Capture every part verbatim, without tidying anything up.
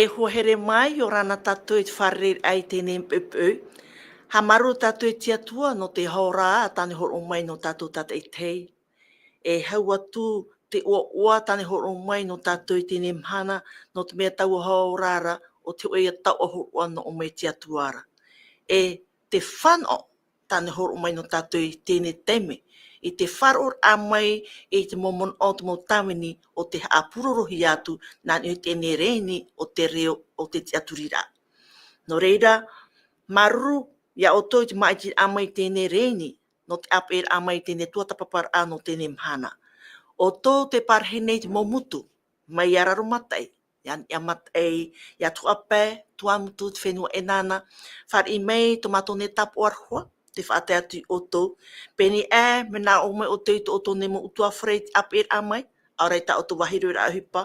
E hoa here mā, ʻia ora na tātou i te fārereiraʻa i teie nei poʻipoʻi. Haʻamāuruuru tātou i te Atua nō te hora tāne hōroʻa mai nō tātou tātaʻitahi. E hau atu te ʻoaʻoa tāne hōroʻa mai nō tātou i teie nei mahana, nō te mea taua hora ra, ʻo te hōʻē ia taoʻa hōroʻa nō ʻō mai te Atua ra. E te fānaʻo tāne hōroʻa mai nō tātou i teie nei taime, i te faʻaroʻoraʻa mai i te mau manaʻo, te mau tāvini o te haʻapurorohia atu nā niʻa i teie nei rēni o te reo o te tiʻaturiraʻa. Nō reira, māuruuru ia ʻoutou i te māʻitiraʻa mai i teie nei rēni, nō te ʻāpeʻeraʻa mai i teie nei tuatāpaparaʻa nō teie nei mahana. ʻOutou tē parahi nei i te mau motu, mai ia Raromataʻi, ia, ia Mataʻi, ia Tuhaʻa Pae, Tuamotu, te fenua ʻEnana, fāriʻi mai tō mātou nei tāpaʻo aroha, tē faʻatae atu ia ʻoutou. Pēneiaʻe, mea nā ʻō mai ʻoutou i tō ʻoutou nei mau ʻutuāfare i te ʻāpeʻeraʻa mai, ʻaore rā i tā ʻoutou vāhi roiraʻa ʻohipa.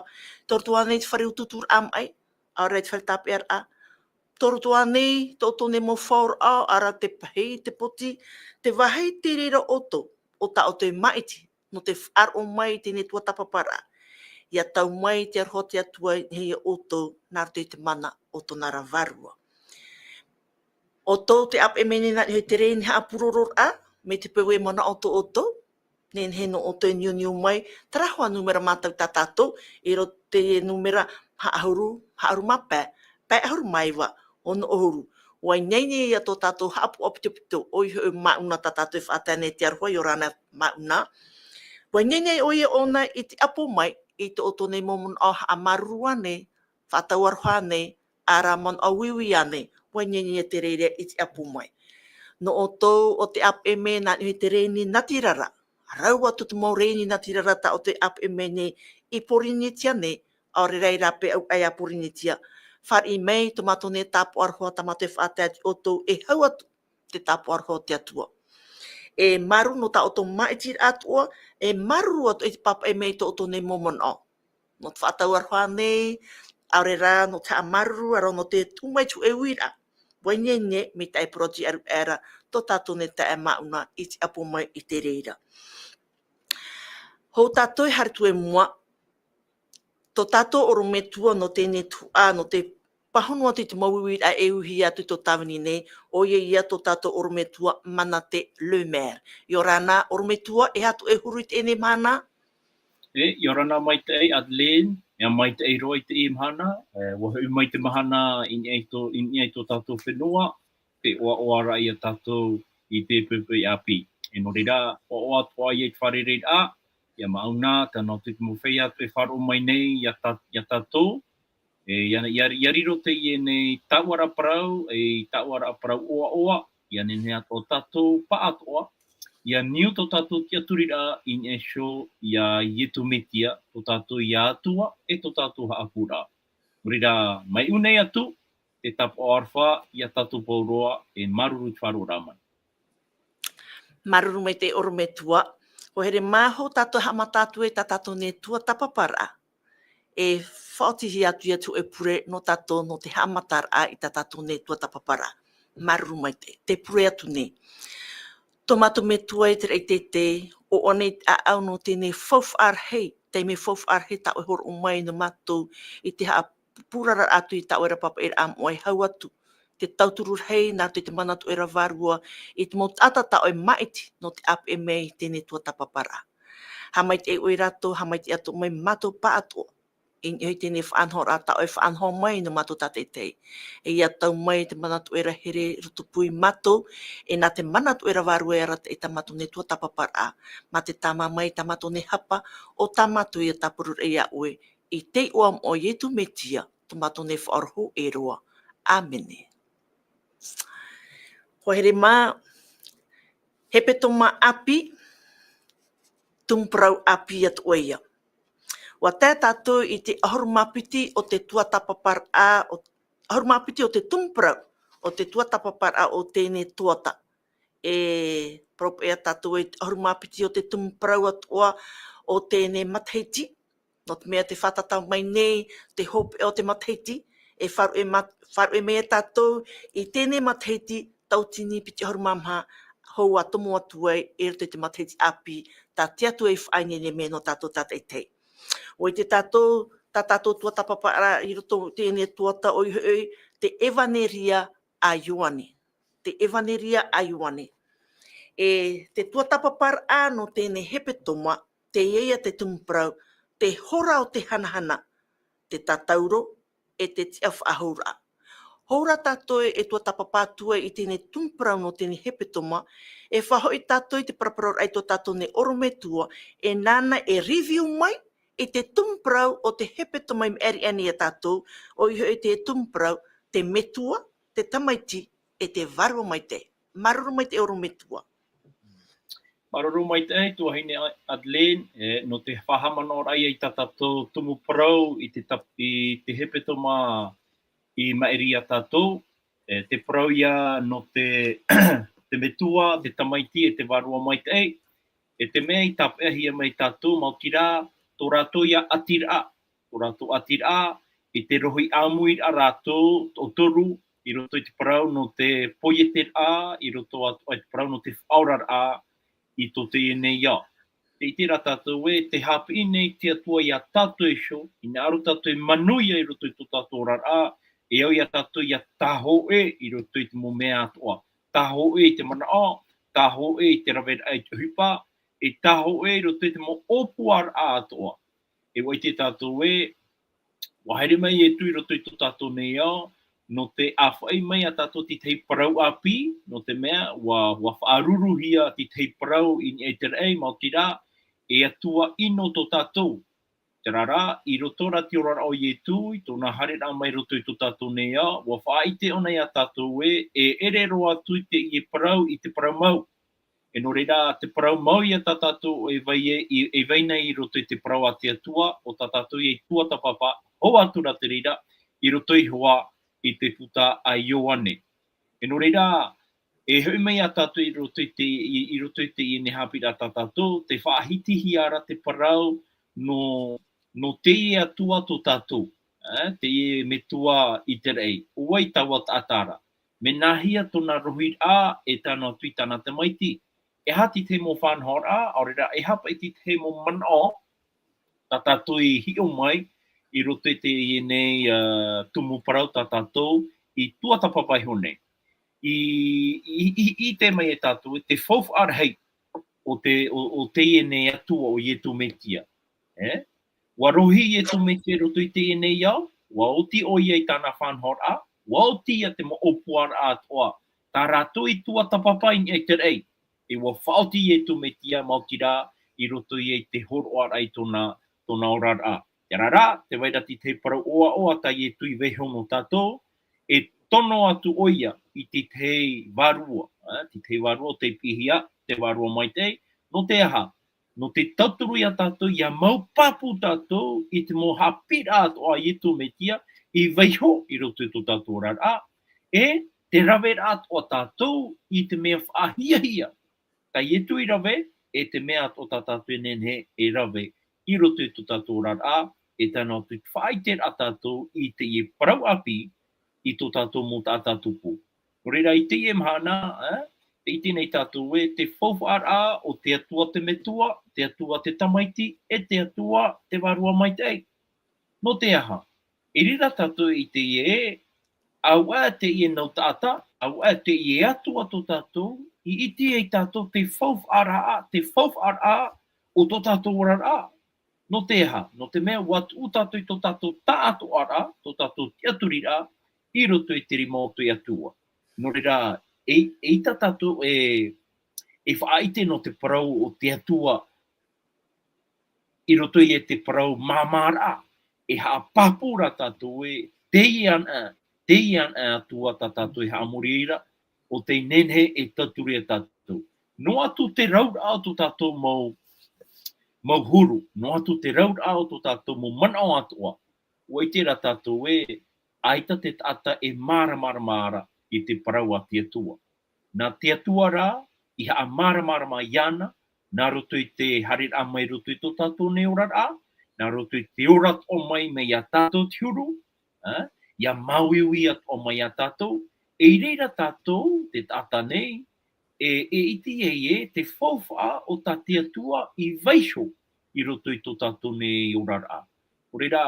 Toro atoʻa nei te fare utuuturaʻa maʻi, ʻaore rā i te fare tāpeʻaraʻa. Toro atoʻa nei tō ʻoutou nei mau faʻaroʻo, ʻaore rā te pahi, te poti, te vāhi tei reira ʻoutou, ʻo tā ʻoutou e māʻiti nō te faʻaroʻo mai i teie nei tuatāpaparaʻa. ʻIa tae mai te aroha o te Atua i niʻa ia ʻoutou, nā roto i te mana o tōna ra Vārua. ʻOutou tē ʻāpeʻe mai nei nā niʻa i te rēni haʻapurororaʻa, mai te peu e manaʻo tō ʻoutou, nehenehe nō ʻoutou e niuniu mai, terā hoʻi nūmera mātau tā tātou, i roto i te nūmera haʻahuru, haʻahuru mā pae, pae ʻahuru mā iva, ono ʻahuru. ʻUa i niʻa i niʻa ia tō tātou haʻapuʻa pitopito, ʻoia hoʻi Māʻuna tā tātou e faʻatae nei, te aroha, ʻia ora na Māʻuna. ʻUa i niʻa i niʻa ʻoia ʻōna i te ʻapo mai i tō ʻoutou nei mau manaʻo haʻamāuruuru ānei, faʻatau aroha ānei, ʻaore rā manaʻo uiui ānei, ʻua i niʻa i niʻa te reira i te ʻapo mai. Nō ʻoutou ʻo tē ʻāpeʻe mai nā niʻa i te rēni natirara, rau atu te mau rēni natirara tā ʻoutou e ʻāpeʻe mai nei i Pōrīnetia nei, ʻaore rā i rāpae ʻau aʻe a Pōrīnetia. Fāriʻi mai tō mātou nei tāpaʻo aroha, tā mātou e faʻatae atu ia ʻoutou, e hau atu te tāpaʻo aroha o te Atua. E māuruuru nō tā ʻoutou māʻitiraʻa atoʻa, e māuruuru atoʻa i te pāpaʻi mai i tō ʻoutou nei mau manaʻo. Nō te faʻatau aroha nei, ʻaore rā nō te haʻamāuruuru, ʻaore rā nō te tuʻu mai i te hōʻē uiraʻa. ʻUa i niʻa i niʻa, mai te tahi parau-ʻāpī ra, tō tātou nei taeaʻe Māʻuna i te ʻapo mai i te reira. Hou tātou e haere atu i mua, tō tātou ʻorometua nō teie nei tuhaʻa, nō te pāhono atu i te mau uiraʻa e uihia atu i tō tāvini nei, ʻoia ia tō tātou ʻorometua Manate Lemaire. ʻIa ora na ʻorometua, e aha atoʻa e huru i teie nei mahana? E, ʻia ora na maitaʻi Adeline, ʻia maitaʻi roa i teie mahana, e, ʻua hoʻi mai te mahana i niʻa i tō, i niʻa i tō tātou fenua, te ʻoaʻoaraʻa ia tātou i te poʻipoʻi ʻāpī. E nō reira, ʻoaʻoa atoʻa ia i te fārereiraʻa, ia Māʻuna, tē nā ʻoutou i te mau feiā atoʻa e faʻaroʻo mai nei ia tā, ia tātou, e, ʻia, ʻia, ʻia riro teie nei taʻuaraʻa parau, e, taʻuaraʻa parau ʻoaʻoa, ʻia nehenehe atoʻa tātou, pāʻatoʻa, ʻia niu tō tātou tiʻaturiraʻa i niʻa iho ia Iesu Mesia, tō tātou ia Atua, e tō tātou Haʻapuaraʻa. Nō reira, mai ʻō nei atu, te tāpaʻo aroha ia tātou pauroa, e māuruuru i te faʻaroʻoraʻa mai. Māuruuru maitaʻi ʻorometua. ʻUa haere mā, hou tātou e haʻamata atu i tā tātou nei tuatāpaparaʻa. E faʻaotihia atu ia te hōʻē pure nō tātou nō te haʻamataraʻa i tā tātou nei tuatāpaparaʻa. Māuruuru maitaʻi. Tē pure atu nei. Tō mātou Metua e te raʻi teitei, ʻoaʻoa nei te ʻāʻau nō teie nei faufaʻa rahi, taime faufaʻa rahi tā ʻoe e hōroʻa mai nō mātou i te haʻa purara atu i tā ʻoe ra pāpaʻiraʻa moʻa, e hau atu te tauturu rahi nā roto i te Mana Toʻera Vārua, i te mau taʻata tā ʻoe e māʻiti nō te ʻāpeʻe mai i teie nei tuatāpaparaʻa. Haʻamaitaʻi ʻoe ia rātou, haʻamaitaʻi atoʻa mai mātou pāʻatoʻa i niʻa i teie nei faʻanahoraʻa tā ʻoe e faʻanaho mai nō mātou tātaʻitahi. E ʻia tae mai te Mana Toʻera here i rotopū ia mātou, e nā te Mana Toʻera Vārua e arataʻi i tā mātou nei tuatāpaparaʻa, mā te tāmā mai i tā mātou nei hapa, ʻo tā mātou ia tāpururaʻa ia ʻoe, i te iʻoa moʻa o Iesu Mesia, tō mātou nei Faʻaora hōʻē roa. ʻĀmene. Ko here mā, hepetoma ʻāpī, tumu parau ʻāpī atu ʻoia. ʻUa tae tātou i te ʻahuru mā piti o te tuatāpaparaʻa, o, ʻahuru mā piti o te tumu parau, o te tuatāpaparaʻa o teie tuata. E, parau paʻi ia tātou e te ʻahuru mā piti o te tumu parau atoʻa o teie matahiti, nō te mea tē fātata mai nei te hopeʻa o te matahiti, e faʻaruʻe ma-, faʻaruʻe mai ia tātou i teie matahiti tautini piti ʻahuru mā maha, hou ʻa tomo atu ai i roto i te matahiti ʻāpī, tā te Atua i faʻaineine mai nō tātou tātaʻitahi. ʻUa ʻite tātou, tā tātou tuatāpaparaʻa i roto i teie tuata ʻoia hoʻi, te ʻEvaneria a Ioane. Te ʻEvaneria a Ioane. E te tuatāpaparaʻa nō teie hepetoma, teie ia te tumu parau, te hora o te hanahana, te tatauro, e te tiʻafaʻahouraʻa. Hou rā tātou e tuatāpapa atu ai i teie tumu parau nō teie hepetoma, e faʻahoʻi tātou i te paraparauraʻa i tō tātou nei ʻorometua, e nāna e review mai i te tumu parau o te hepetoma i maʻiri aʻe nei ia tātou, ʻoia hoʻi te tumu parau, te Metua, te Tamaiti, e te Vārua Maitaʻi. Māuruuru maitaʻi ʻorometua. Māuruuru maitaʻi, tuahine Adeline, e, nō te faʻahaʻamanaʻoraʻa i tā tātou tumu parau i te tap-, i te hepetoma i maʻiri ia tātou. E, te parau ia nō te, te Metua, te Tamaiti, e te Vārua Maitaʻi. E te mea i tāpeʻahia mai tātou, maoti rā, tō rātou ia ʻatiraʻa, tō rātou ʻatiraʻa, i te rohi ʻāmui rā rātou, o toru, i roto i te parau nō te poieteraʻa, i roto atoʻa i te parau nō te faʻaoraraʻa, i tō teie nei ao. Tē ʻite ra tātou ē, tē haʻapiʻi nei te Atua ia tātou iho, ʻinaʻaro tātou e manuia i roto i tō tātou oraraʻa, e au ia tātou ia tāhōʻē i roto i te mau mea atoʻa. Tāhōʻē i te manaʻo, tāhōʻē i te raveraʻa i te ʻohipa, e tāhōʻē i roto i te mau ʻōpuaraʻa atoʻa. E ʻua ʻite tātou ē, ʻua haere mai Ietu i roto i tō tātou nei ao, nō te ʻāfaʻi mai ia tātou i te tahi parau ʻāpī, nō te mea, ʻua, ʻua faʻaruruhia te tahi parau i niʻa i te raʻi, maoti rā, e Atua ʻino tō tātou. Terā rā, i roto rā te oraraʻa o Ietu, i tōna haereraʻa mai roto i tō tātou nei ao, ʻua faʻaʻite ʻōna ia tātou ē, e ʻere roa atu i teie parau, i te parau mau. E nō reira, te parau mau ia tā tātou e vai e, i, e vai nei i roto i te parau a te Atua, ʻo tā tātou ia i tuatāpapa, hou atu rā te reira, i roto iho ā i te puta a Ioane. E nō reira, e hoʻi mai ia tātou i roto i te, i, i roto i teie nei haʻapiʻiraʻa tā tātou, tē faʻahitihia ra te parau nō, nō teie Atua tō tātou, e, teie Metua i te raʻi, ʻo vai taua taʻata ra. Mea nāhea tōna rohiraʻa e tae noa atu i tāna tamaiti. E aha te tahi mau faʻanahoraʻa, ʻaore rā, e aha paʻi te tahi mau manaʻo, tā tātou i hiʻo mai, i roto i teie nei, ā, tumu parau tā tātou, i tuatāpapa iho nei. I, i, i, i ʻite mai e tātou, te faufaʻa rahi, o te, o, o teie nei Atua ʻo Ietu Metia. E? ʻUa rohi Ietu Metia i roto i teie nei ao, ʻua oti ʻoia i tāna faʻanahoraʻa, ʻua oti ia te mau ʻōpuaraʻa atoʻa, tā rātou i tuatāpapa i niʻa i te raʻi, e ʻua faʻaoti Ietu Metia maoti rā i roto ia i te hōroʻaraʻa i tōna, tōna oraraʻa. Terā rā, tē vai ra te tahi parau ʻoaʻoa tā Ietu i vaiiho nō tātou, e tono atu ʻoia i te tahi vārua, e, te tahi vārua ʻo tei piʻihia, te Vārua Maitaʻi, nō te aha, nō te tauturu ia tātou, ʻia mau pāpū tātou i te mau haʻapiʻiraʻa atoʻa a Ietu Metia i vaiiho i roto i tō tātou oraraʻa, e te raveraʻa atoʻa tātou i te mea faʻahiahia. Tā Ietu i rave, e te mea atoʻa tā tātou e nehenehe e rave i roto i tō tātou oraraʻa, e tae noa atu i te faʻaʻiteraʻa tātou i teie parau ʻāpī, i tō tātou mau taʻata tupu. Nō reira, i teie mahana, e, tē ʻite nei tātou ē, te faufaʻaraʻa o te Atua te Metua, te Atua te Tamaiti, e te Atua te Vārua Maitaʻi. Nō te aha? I reira tātou i teie ē, auaʻe teie nau taʻata, auaʻe teie Atua tō tātou, i ʻite ai tātou te faufaʻaraʻa, te faufaʻaraʻa o tō tātou oraraʻa. Nō te aha? Nō te mea ʻua tuʻu tātou i tō tātou taʻatoʻaraʻa, tō tātou tiʻaturiraʻa, i roto i te rima o te Atua. Nō reira, e, eʻita tātou e, e faʻaʻite nō te parau o te Atua i roto i te parau māmāraʻa, e haʻapāpū rā tātou ē, teie ana, teie ana Atua tā tātou e haʻamori ra, ʻo tei nehenehe e tauturu ia tātou. Noa atu te rauraʻa o tō tātou mau, mau huru, noa atu te rauraʻa o tō tātou mau manaʻo atoʻa. ʻUa ʻite rā tātou ē, ʻaita te taʻata e māramarama ra i te parau a te Atua. Nā te Atua rā, i haʻamāramarama iāna, nā roto i te haereraʻa mai roto i tō tātou nei oraraʻa, nā roto i te ora atoʻa mai, mai iā tātou te huru, ā, ʻia māuiui atoʻa mai iā tātou, e i reira tātou, te taʻata nei, e, e ʻite ai ē, te faufaʻa o tā te Atua i vaiiho i roto i tō tātou nei oraraʻa. ʻO reira,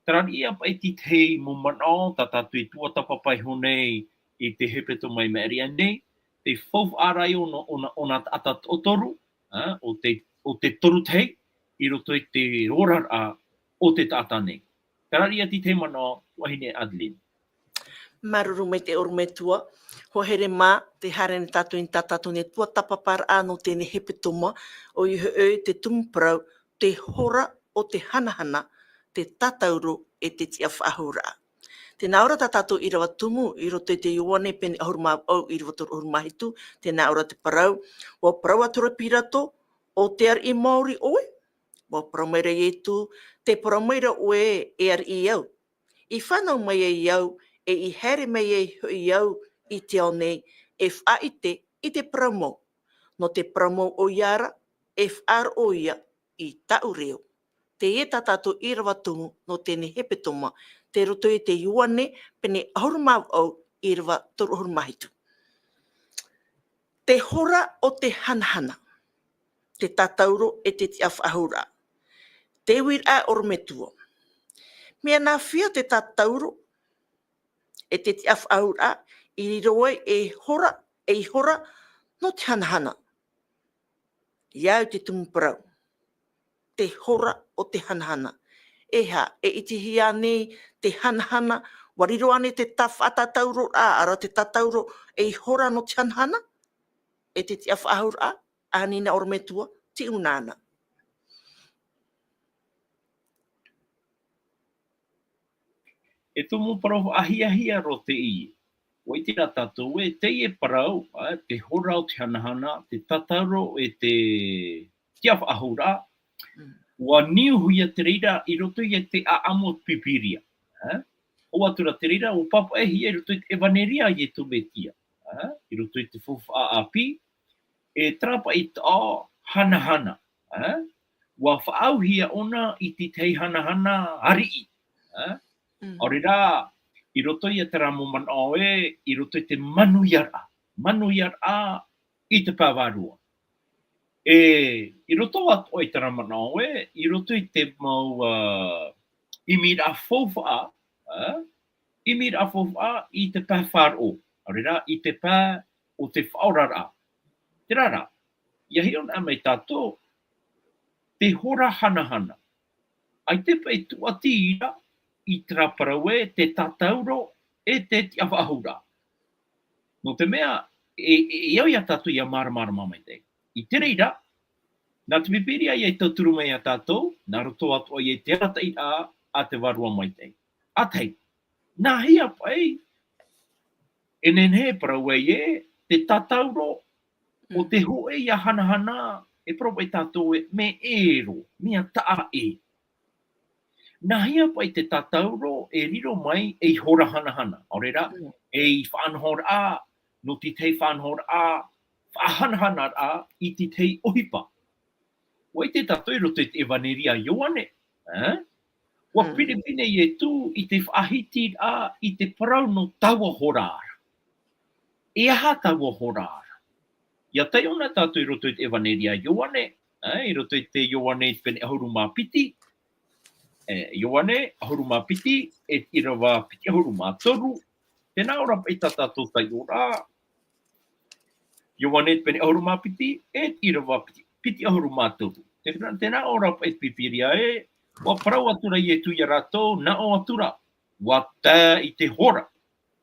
terā ia paʻi te tahi mau manaʻo, tā tātou i tuatāpapa iho nei i te hepetoma i maʻiri aʻe nei, te faufaʻa ra ʻōna, ʻōna, ʻōna taʻata toʻotoru, ā, ʻo te, ʻo te toru tahi, i roto i te oraraʻa o te taʻata nei. Terā ia te tahi manaʻo, tuahine Adeline. Māuruuru maitaʻi ʻorometua, hoa here mā, tē haere nei tātou i tā tātou nei tuatāpaparaʻa nō teie hepetoma, ʻoia hoʻi te tumu parau, te hora o te hanahana, te tātauro e te tiʻafaʻahouraʻa. Tē nā ʻō ra tā tātou ʻīrava tumu, i roto i te Ioane pene ʻahuru mā vaʻu, ʻīrava toru ʻahuru mā hitu, tē nā ʻō ra te parau, ʻua parau atu ra Pirato, ʻo te ariʻi maori ʻoe? ʻUa parau mai ra Ietu, tē parau mai ra ʻoe e ariʻi au. I fānau mai ai au, e i haere mai ai hoʻi au i te ao nei, e faʻaʻite i te parau mau. Nō te parau mau ʻoia ra, e faʻaroʻo ia i tāʻu reo. Teie tā tātou ʻīrava tumu nō teie hepetoma, tei roto i te Ioane, pene ʻahuru mā vaʻu, ʻīrava toru ʻahuru mā hitu. Te hora o te hanahana, te tātauro e te tiʻafaʻahouraʻa. Te uiraʻa ʻorometua. Mea nāfea te tātauro e te tiʻafaʻahouraʻa i riro ai ei hora, ei hora nō te hanahana? ʻIa au te tumu parau. Te hora o te hanahana. E aha, e ʻitehia nei te hanahana, ʻua riro ānei te tā-, faʻatātauroraʻa, ʻaore ra te tātauro ei hora nō te hanahana? E te tiʻafaʻahouraʻa, ʻānina ʻorometua, tiʻi nāna. E tumu parau faʻahiahia roa teie. ʻUa ʻite rā tātou ē, teie parau, ā, te hora o te hanahana, te tātauro e te tiʻafaʻahouraʻa, Mm. ʻua niuhia te reira i roto i te ʻāʻamu o te Pīpīria. Ā? ʻO atu rā te reira, ʻua pāpaʻihia i roto i te ʻEvaneria a Ietu Metia. Ā? I roto i te faufaʻa ʻāpī, e terā paʻi taʻo hanahana, ā? ʻUa faʻaauhia ʻōna i te tahi hanahana ariʻi, ā? Mm. ʻAore rā, i roto ia terā mau manaʻo ē, i roto i te manuiaraʻa, manuiaraʻa i te pae vārua. E, i roto atoʻa i terā manaʻo ē, i roto i te mau, ā, ʻimiraʻa faufaʻa, ā? ʻImiraʻa faufaʻa i te pae faʻaroʻo, ʻaore rā, i te pae o te faʻaoraraʻa. Terā rā, ʻia hiʻo anaʻe mai tātou, te hora hanahana. ʻAita paʻi tūʻati ra i terā parau ē, te tātauro e te tiʻafaʻahouraʻa. Nō te mea, e, e, e au ia tātou ʻia māramarama maitaʻi. I te reira, nā te Pīpīria ïa i tauturu mai ia tātou, nā roto atoʻa ïa i te arataʻiraʻa a te Vārua Maitaʻi. ʻA tahi, nāhea paʻi, e nehenehe e parau ai ē, te tātauro o Mm. te hōʻē ïa hanahana, e parau paʻi tātou ē, mea ʻē roa, mea taʻa ʻē. Nāhea paʻi te tātauro e riro mai ei hora hanahana, ʻaore rā, Mm. ei faʻanahoraʻa, nō te tahi faʻanahoraʻa, faʻahanahanaraʻa i te tahi ʻohipa. ʻUa ʻite tātou i roto i te ʻEvaneria a Ioane, ē? ʻUa Mm. pinepine Ietu i te faʻahitiraʻa i te parau nō taua hora ra. E aha taua hora ra? ʻIa taiʻo na tātou i roto i te ʻEvaneria a Ioane, ē, i roto i te Ioane i te pene ʻahuru mā piti, ē, Ioane ʻahuru mā piti, e te ʻīrava piti ʻahuru mā toru, tē nā ʻō ra paʻi tā tātou taiʻoraʻa, Ioane i te pene ʻahuru mā piti, e te ʻīrava piti, piti ʻahuru mā toru. Tē, tē nā ʻō ra paʻi te Pīpīria ē, ʻua parau atu ra Ietu ia rātou, nā ʻō atu ra, ʻua tae i te hora,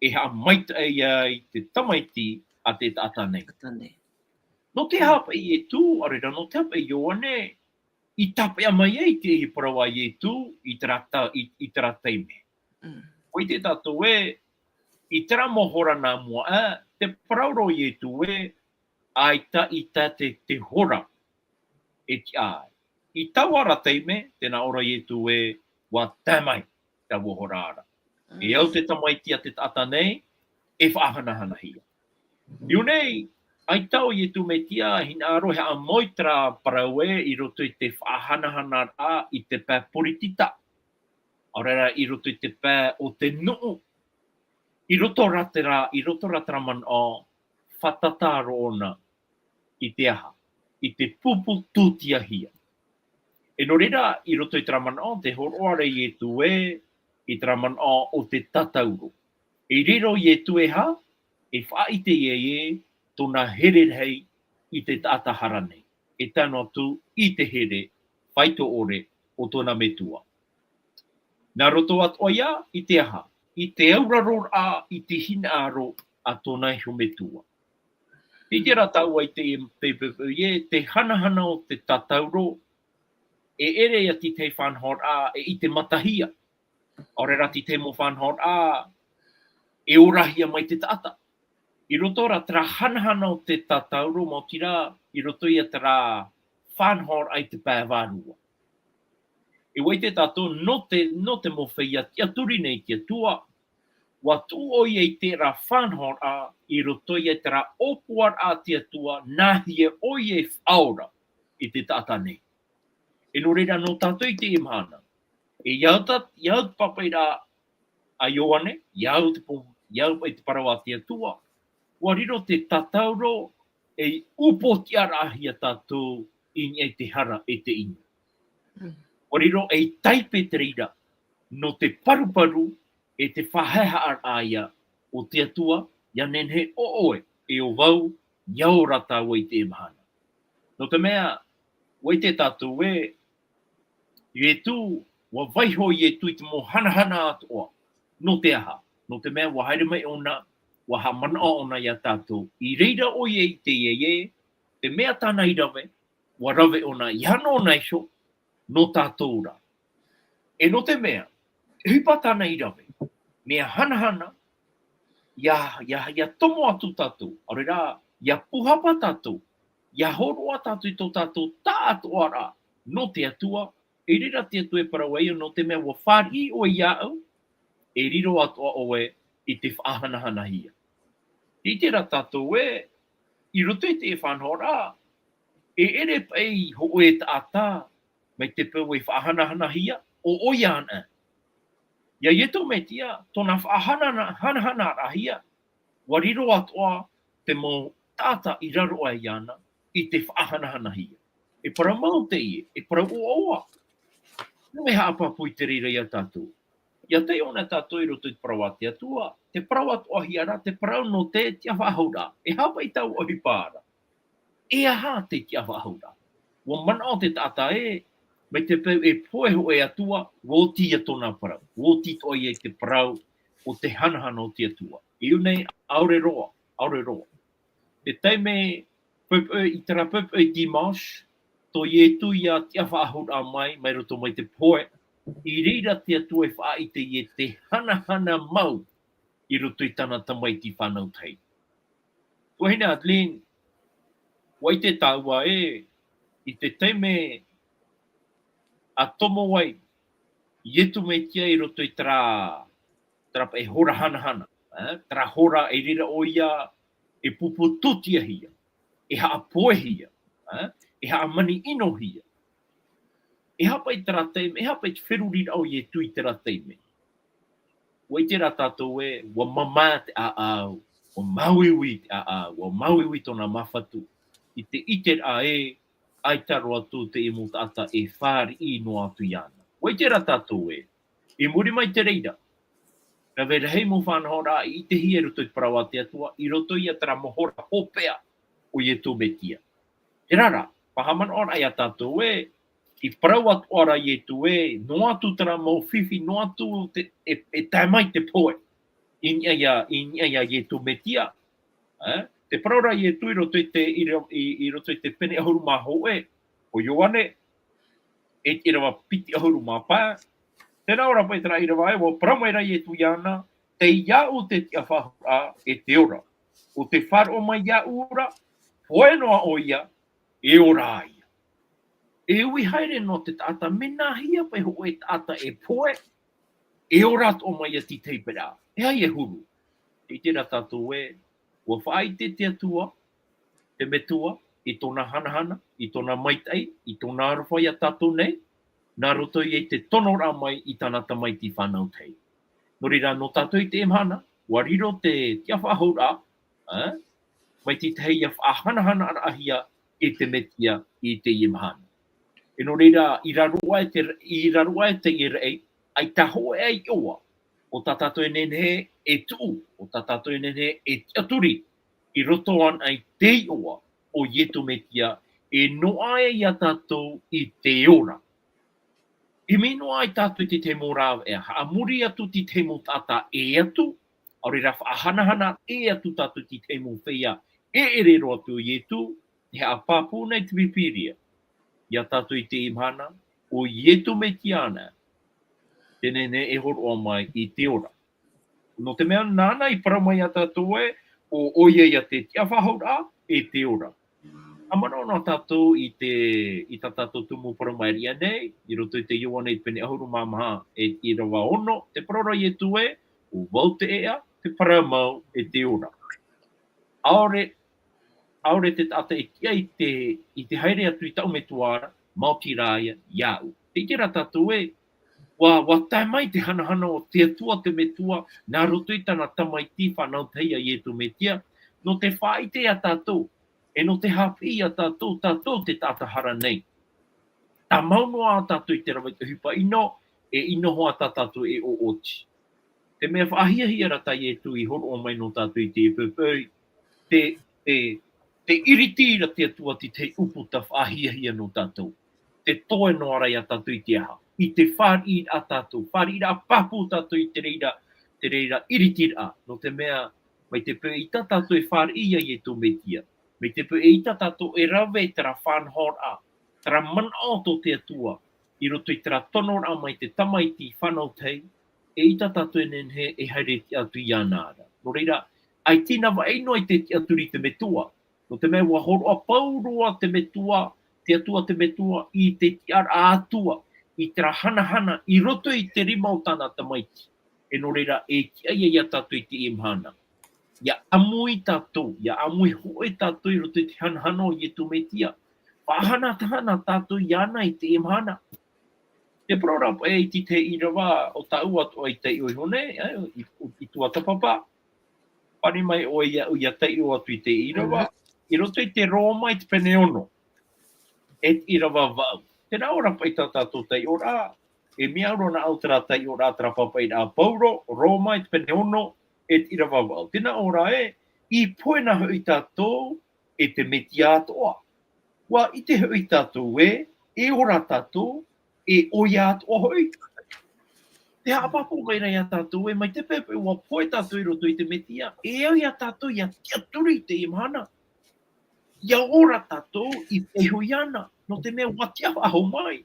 e haʻamaitaʻi ai te Tamaiti a te taʻata nei. Taʻata nei. Nō te Mm. aha paʻi Ietu, ʻaore rā, nō te aha paʻi Ioane, i tāpeʻa mai ai te parau a Ietu i terā ta-, i, i terā taime. Mm. ʻUa ʻite tātou ē, I terā mau hora nā mua, ā, tē parau ra Ietu ē, ʻaita, ʻaita te, te hora e tiʻa ai. I taua ra taime, tē nā ʻō ra Ietu ē, ʻua tae mai taua hora ra. E au te tamaiti a te taʻata nei, e faʻahanahanahia. I ʻō nei, ʻaita ʻo Ietu Metia, hinaʻaro e haʻamau i terā parau ē, i roto i te faʻahanahanaraʻa i te pae poritita. ʻAore rā i roto i te pae o te nuʻu. I roto rā terā, i roto rā terā manaʻo, fātata roa ʻōna i te aha, i te pupu tūtiahia. E nō reira, i roto i terā manaʻo, tē hōroʻa ra Ietu ē, i terā manaʻo o te tatauro. E riro Ietu e hā, e faʻaʻite ia ē, tōna here rahi i te taʻata hara nei. E tae noa atu i te here, faito ʻore o tōna metua. Nā roto atoʻa ia i te aha, i te auraroraʻa, i te hinaʻaro a tōna iho metua. I terā tāua i te, te, te, te, te hanahana o te tatauro, e ʻere ia te tahi faʻanahoraʻa e ʻite matahia. ʻAore rā te tahi mau faʻanahoraʻa, e orahia mai te taʻata. I roto rā terā hanahana o te tatauro, maoti rā, i roto ia terā faʻanahoraʻa i te pae vārua. E ʻua ʻite tātou, nō te, nō te mau feiā tiʻaturi nei i te Atua, ʻua tuʻu ʻoia i terā faʻanahoraʻa, i roto ia terā ʻōpuaraʻa a te Atua, nāhea ʻoia e faʻaora i te taʻata nei. E nō reira nō tātou i teie mahana. E i au tā, i au te pāpaʻiraʻa a Ioane, i au te pō, i au i te parau a te Atua, ʻua riro te tatauro ei upoʻotiʻaraʻahia tātou i niʻa i te hara e te inu. Mm. ʻUa riro ei taipe te reira, nō te paruparu e te faʻahaʻehaʻaraʻa ia o te Atua, ia nehenehe ʻo ʻoe, e ʻo vau, ia ora tāua i teie mahana. Nō te mea, ʻua ʻite tātou ē, Ietu, ʻua vaiiho Ietu i te mau hanahana atoʻa. Nō te aha? Nō te mea, ʻua haere mai ʻōna, ʻua haʻamanaʻo ʻōna ia tātou. I reira ʻoia i teie ē, te mea tāna i rave, ʻua rave ʻōna, ʻia noa ʻōna iho, nō tātou rā. E nō te mea, e ʻohipa tāna i rave, mea hanahana, ʻia, ʻia, ʻia tomo atu tātou, ʻaore rā, ʻia pūhapa tātou, ʻia hōroʻa tātou i tō tātou taʻatoʻaraʻa, nō te Atua, i reira te Atua e parau ai, nō te mea ʻua fāriʻi ʻoe iāʻu, e riro atoʻa ʻoe i te faʻahanahanahia. I terā tātou ē, i roto i te faʻanahoraʻa, e ʻere paʻi hōʻē taʻata, mai te peu e faʻahanahanahia, ʻo ʻoia anaʻe. Ia Ietu Metia, tōna faʻahana, hanahanaʻahia, ʻua riro atoʻa te mau taʻata i raro aʻe iāna, i te faʻahanahanahia. E parau mau teie, e parau ʻoaʻoa. Nō te haʻapāpū i te reira ia tātou. ʻIa taiʻo na tātou i roto i te parau a te Atua, te parau atoʻahia ra, te parau nō te tiʻafaʻahouraʻa. E aha paʻi taua ʻohipa ra? E aha te tiʻafaʻahouraʻa? ʻUa manaʻo te taʻata ē, mai te peu e pohe hōʻē atua, ʻua oti ia tōna parau. ʻUa oti atoʻa ia i te parau o te hanahana o te Atua. I ʻō nei, ʻaore roa, ʻaore roa. Te taime, poʻipoʻi, i terā poʻipoʻi dimanche, tō Ietu ïa tiʻafaʻahouraʻa mai, mai roto mai te pohe, i reira te Atua e faʻaʻite ïa te hanahana mau i roto i tāna tamaiti fānau tahi. Tuahine Adeline, ʻua ʻite tāua ē, i te taime a tomo ai Ietu Metia i roto i terā, terā paʻi hora hanahana, ē, terā hora i reira ʻoia e pupu tūtiahia, e haʻapoehia, ē, e haʻamaniʻinohia. E aha paʻi terā taime, e aha paʻi te feruriraʻa o Ietu i terā taime? ʻUa ʻite rā tātou ē, ʻua mamae te ʻāʻau, ʻua māuiui te ʻāʻau, ʻua māuiui tōna māfatu. I te ʻiteraʻa ē, ʻaita roa atu te mau taʻata e fāriʻi noa atu iāna. ʻUa ʻite rā tātou ē, i muri mai te reira, rave rahi mau faʻanahoraʻa i ʻitehia i roto i te parau a te Atua, i roto ïa terā mau hora hopeʻa o Ietu Metia. Terā rā, paʻi haʻamanaʻo ra ïa tātou ē, i parau atoʻa ra Ietu ē, noa atu terā mau fifi, noa atu te, e, e tae mai te pohe. I niʻa ïa, i niʻa ïa Ietu Metia. Ē? Tē parau ra Ietu i roto i te, i ro-, i, i roto i te pene ʻahuru mā hōʻē, o Ioane, e te ʻīrava piti ʻahuru mā pae. Tē nā ʻō ra paʻi terā ʻīrava ē, ʻua parau mai ra Ietu iāna, Tei iāʻu te tiʻafaʻahouraʻa e te ora. ʻO tē faʻaroʻo mai iāʻu ra, pohe noa ʻoia, e ora ia. E ui haere noa te taʻata, mea nāhea paʻi hōʻē taʻata e pohe, e ora atoʻa mai ia te tahi peraʻa. E aha ia e huru? Tē ʻite ra tātou ē, ʻua faʻaʻite te Atua, te Metua, i tōna hanahana, i tōna maitaʻi, i tōna aroha ia tātou nei, nā roto ia i te tonoraʻa mai i tāna Tamaiti fānau tahi. Nō reira, nō tātou i teie mahana, ʻua riro te tiʻafaʻahouraʻa, ā, mai te tahi ia faʻahanahanaraʻahia e te Metia i teie mahana. E nō reira, i raro aʻe te, i raro aʻe teie raʻi, ʻaita hōʻē iʻoa, ʻo tā tātou e nehenehe e tuʻu, ʻo tā tātou e nehenehe e tiʻaturi, i roto anaʻe i te iʻoa o Ietu Metia, e noaʻa ia tātou i te ora. E ʻimi noa ai tātou i te tahi mau rāveʻa, haʻamori atu te tahi mau taʻata ʻē atu, ʻaore rā faʻahanahana ʻē atu tātou i te tahi mau feiā, e ʻere roa atu o Ietu, e haʻapāpū nei te Pīpīria ia tātou i teie mahana, ʻo Ietu Metia anaʻe, te nehenehe e hōroʻa mai i te ora. Nō te mea, nāna i parau mai ia tātou ē, ʻo, ʻoia ia te tiʻafaʻahouraʻa e te ora. ʻA manaʻo noa tātou i te, i tā tātou tumu parau mai ra nei, i roto i te Ioane i te pene ʻahuru mā maha e ʻīrava ono, tē parau ra Ietu ē, ʻo vau te ʻēʻa, te parau mau e te ora. ʻAore, ʻaore te taʻata e tiʻa i te, i te haere atu i taʻu Metua ra, maoti rā ia iāʻu. Tē ʻite ra tātou ē, ʻua, ʻua tae mai te hanahana o te Atua te Metua, nā roto i tāna Tamaiti fānau tahi a Ietu Metia, nō te faʻaʻite ia tātou, e nō te haʻapiʻi ia tātou, tātou te taʻata hara nei. Tāmau noa tātou i te rave i te ʻohipa ʻino, e ʻino hoʻi tā tātou e ʻoʻoti. Te mea faʻahiahia ra tā Ietu i hōroʻa mai nō tātou i teie poʻipoʻi, te, te, te ʻiriti ra te Atua te tahi ʻūputa faʻahiahia nō tātou. Te toe noa ra ia tātou i te aha? I te fāriʻiraʻa tātou, fāriʻiraʻa pāpū tātou i te reira, te reira ʻiritiraʻa, nō te mea, mai te peu ʻaita tātou e fāriʻi ia Ietu Metia, mai te peu ʻaita tātou e rave i terā faʻanahoraʻa, terā manaʻo tō te Atua, i roto i terā tonoraʻa mai te Tamaiti fānau tahi, eʻita tātou e nehenehe e haere tiʻa atu iāna ra. Nō reira, ʻaita i nā vaʻi noa i te tiʻaturi i te Metua. Nō te mea ʻua hōroʻa pauroa te Metua, te Atua te Metua, i te tiʻaraʻa Atua, i terā hanahana, i roto i te rima o tāna Tamaiti. E nō reira, e tiʻa ia ia tātou i teie mahana. ʻIa ʻāmui tātou, ʻia ʻāmui hōʻē tātou i roto i te hanahana o Ietu Metia. Faʻahanahana tātou iāna i teie mahana. Te parau ra paʻi i te tahi ʻīrava o tāʻu atoʻa i taiʻo iho nei, ā, i, i tuatāpapa. Pani mai ʻoe iāʻu ʻia taiʻo atu i te ʻīrava. Mhm. I roto i te Roma i te pene ono. E te ʻīrava vaʻu. Tē nā ʻō ra paʻi tā tātou taiʻoraʻa. E mea au ra nāʻu terā taiʻoraʻa, terā pāpaʻiraʻa a Paulo, Roma i te pene ono, e te ʻīrava vaʻu. Tē nā ʻō ra ē, i pohe na hoʻi tātou, e te Metia atoʻa. ʻUa ʻite hoʻi tātou ē, e ora tātou, e ʻoia atoʻa hoʻi. Te haʻapāpū mai ra ia tātou ē, mai te peu paʻi ʻua pohe tātou i roto i te Metia, e au ia tātou ʻia tiʻaturi i teie mahana. ʻIa ora tātou i te iho iāna, nō te mea ʻua tiʻa faʻahou mai.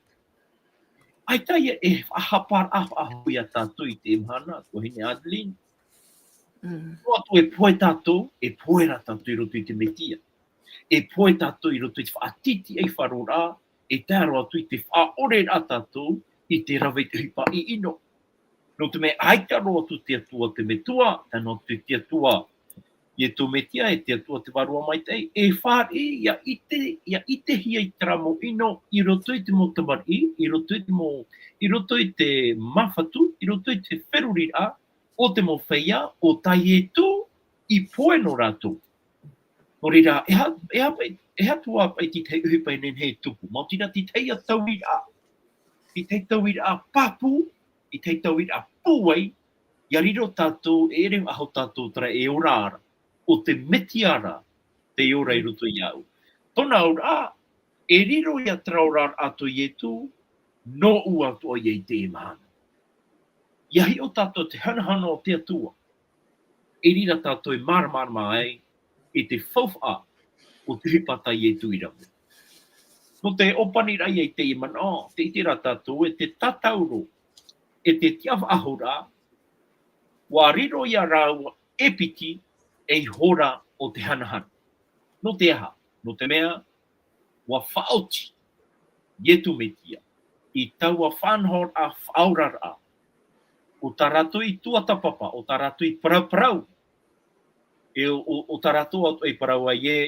ʻAita ia e faʻahaparaʻa faʻahou ia tātou i teie mahana, tuahine Adeline. Mm. Noa atu e pohe tātou, e pohe ra tātou i roto i te Metia. E pohe tātou i roto i te faʻatītīʻaifaroraʻa, e tae roa atu i te faʻaʻoreraʻa tātou i te rave i te ʻohipa ʻino. Nō te mea ʻaita roa atu te Atua te Metua, tae noa atu te Atua Ietu Metia, e te Atua te Vārua Maitaʻi, e fāriʻi, ʻia ʻite, ʻia ʻitehia i terā mau ʻino, i roto i te mau tamariʻi, i roto i te mau, i roto i te māfatu, i roto i te feruriraʻa o te mau feiā, ʻo tā Ietu i pohe nō rātou. Nō reira, e aha, e aha paʻi, e aha atu ā paʻi te tahi ʻohipa e nehenehe e tupu? Maoti rā te tahi ā tauiraʻa, te tahi tauiraʻa pāpū, te tahi tauiraʻa pūai, ʻia riro tātou, e ʻere faʻahou tātou terā e ora ra, ʻo te Metia ra, tei ora i roto iāʻu. Tōna auraʻa, e riro ia terā oraraʻa tō Ietu, nōʻu atoʻa ia i teie mahana. ʻIa hiʻo tātou te hanahana o te Atua. E riro tātou e māramarama ai i te faufaʻa o te ʻohipa tā Ietu i rave. Nō te ʻōpaniraʻa ia i teie manaʻo, tē ʻite ra tātou ē te tātauro, e te tiʻafaʻahouraʻa, ʻUa riro ia rāua e piti ei hora o te hanahana. Nō te aha? Nō te mea, ʻua faʻaoti Ietu Metia i taua faʻanahoraʻa faʻaoraraʻa o tā rātou i tuatāpapa, o tā rātou i parauparau, e o, o, o tā rātou atoʻa i parau ai ē,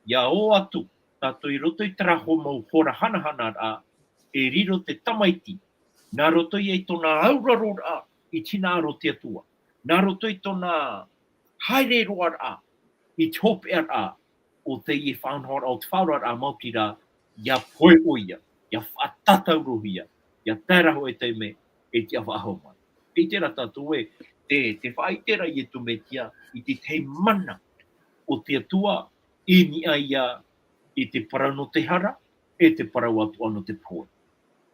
ʻia ō atu tātou i roto i terā mau hora hanahanaraʻa, e riro te tamaiti, nā roto ia i tōna auraroraʻa i te hinaʻaro o te Atua, nā roto i tōna haere roa raʻa i te hopeʻaraʻa o teie faʻanahoraʻa o te faʻaoraraʻa, maoti rā, ʻia pohe ʻoia, ʻia faʻatataurōhia, ʻia tae ra hōʻē taime e tiʻa faʻahou mai. Tē ʻite ra tātou ē, te, te faʻaʻite ra Ietu Metia i te tahi mana o te Atua i niʻa ia i te parau nō te hara, e te parau atoʻa nō te pohe.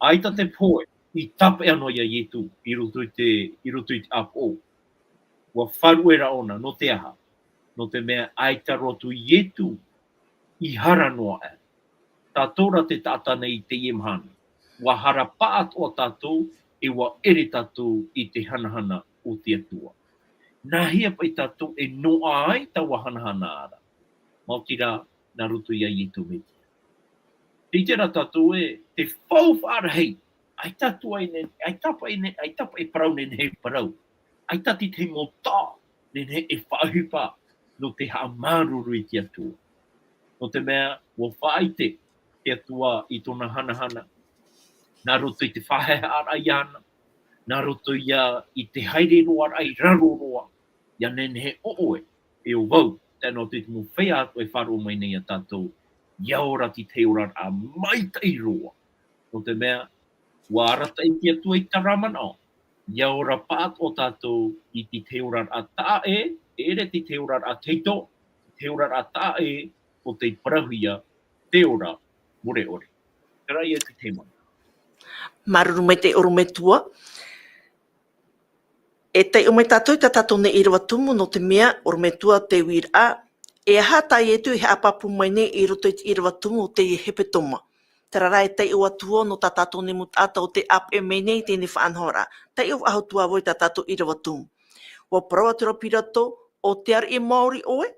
ʻAita te pohe i tāpeʻa noa ia Ietu i roto i te, i roto i te ʻāpoʻo. ʻUa faʻaruʻe ra ʻōna, nō te aha? Nō te mea ʻaita roa atu Ietu i hara noa aʻe. Tātou rā te taʻata nei i teie mahana. ʻUa hara paʻatoʻa tātou, e ʻua ʻere tātou i te hanahana o te Atua. Nā hea paʻi tātou e noaʻa ai taua hanahana ra? Maoti rā, nā roto ia Ietu Metia. Tē ʻite ra tātou ē, te faufaʻa rahi, ʻaita atu ai nei, ʻaita paʻi nei, ʻaita paʻi parau nehenehe e parau. ʻAita te tahi mau taʻo nehenehe e faʻaʻohipa nō te haʻamāuruuru i te Atua. Nō te mea, ʻua faʻaʻite te Atua i tōna hanahana, nā roto i te faʻahaʻehaʻaraʻa iāna, nā roto ia i te haere roa raʻa i raro roa, ʻia nehenehe ʻo ʻoe, e ʻo vau, tae noa atu i te mau feiā atoʻa e faʻaroʻo mai nei ia tātou, ʻia ora i te oraraʻa maitaʻi roa. Nō te mea, ʻua arataʻi te Atua i terā manaʻo, ʻia ora paʻatoʻa tātou i te oraraʻa taʻa ʻē, e ʻere te oraraʻa tahito, te oraraʻa taʻa ʻē, ʻo tei parauhia te ora mure ʻore. Terā ia te tema. Māuruuru maitaʻi ʻorometua. E taiʻo mai tātou i tā tātou nei ʻīrava tumu, nō te mea, ʻorometua, te uiraʻa, e aha tā Ietu e haʻapāpū mai nei i roto i te ʻīrava tumu o teie hepetoma. Terā rā e taiʻo atu vau nō tā tātou nei mau taʻata ʻo tē ʻāpeʻe mai nei i teie faʻanahoraʻa. Taiʻo faʻahou atu vau i tā tātou ʻīrava tumu. ʻUa parau atu ra Pirato, ʻo te ariʻi maori ʻoe?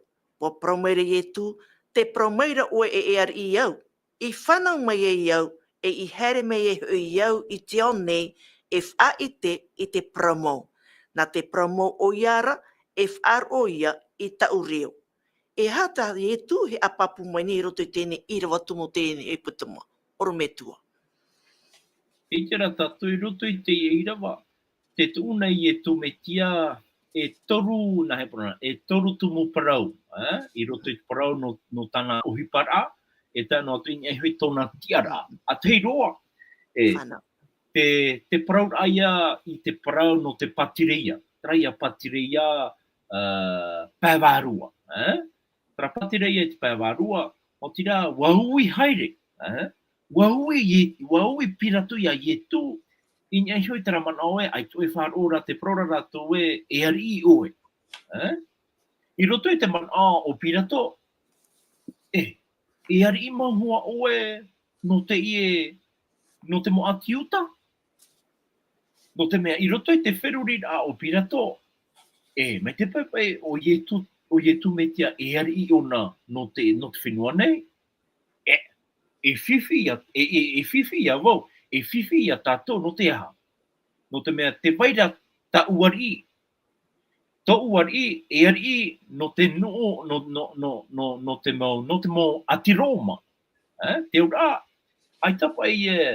ʻUa parau mai ra Ietu, tē parau mai ra ʻoe ē e ariʻi au. I fānau mai ai au, e i haere mai ai hoʻi au i te ao nei, e faʻaʻite i te parau mau. Nā te parau mau ʻoia ra, e faʻaroʻo ia i taʻu reo. E aha tā Ietu e haʻapāpū mai nei i roto i teie ʻīrava tumu, teie hepetoma, ʻorometua? Tē ʻite ra tātou i roto i teie ʻīrava, tē tuʻu nei Ietu Metia e toru, nā hea parau, e toru tumu parau, ē? I roto i te parau nō, nō tāna ʻohiparaʻa, e tae noa atu i niʻa iho i tōna tiʻaraʻa. ʻA tahi roa, e, Fānau. te, te parauraʻa ia i te parau nō te pātireia. Terā ia pātireia, ā, pae vārua, ē? Terā pātireia i te pae vārua, maoti rā, ʻua ui haere, ē? ʻUa ui, ʻua ui Pirato ia Ietu, i niʻa iho i terā manaʻo ē, ʻaita e faʻaroʻo ra te parau ra rātou ē, e ariʻi ʻoe. Ē? I roto i te manaʻo o Pirato, e, e ariʻi mau hoʻi ʻoe nō teie, nō te mau ʻāti Iuta? Nō te mea, i roto i te feruriraʻa o Pirato, e, mai te pae paʻi ʻo Ietu, ʻo Ietu Metia e ariʻi ʻōna nō te, nō te fenua nei, e, e fifi ia, e, e, e fifi ia vau, e fifi ia tātou nō te aha? Nō te mea tē vai ra tāʻu ariʻi, tōʻu ariʻi, e ariʻi nō te nuʻu, nō, nō, nō, nō, nō te mau, nō te mau ʻāti Roma. Ē, te auraʻa, ʻaita paʻi ē,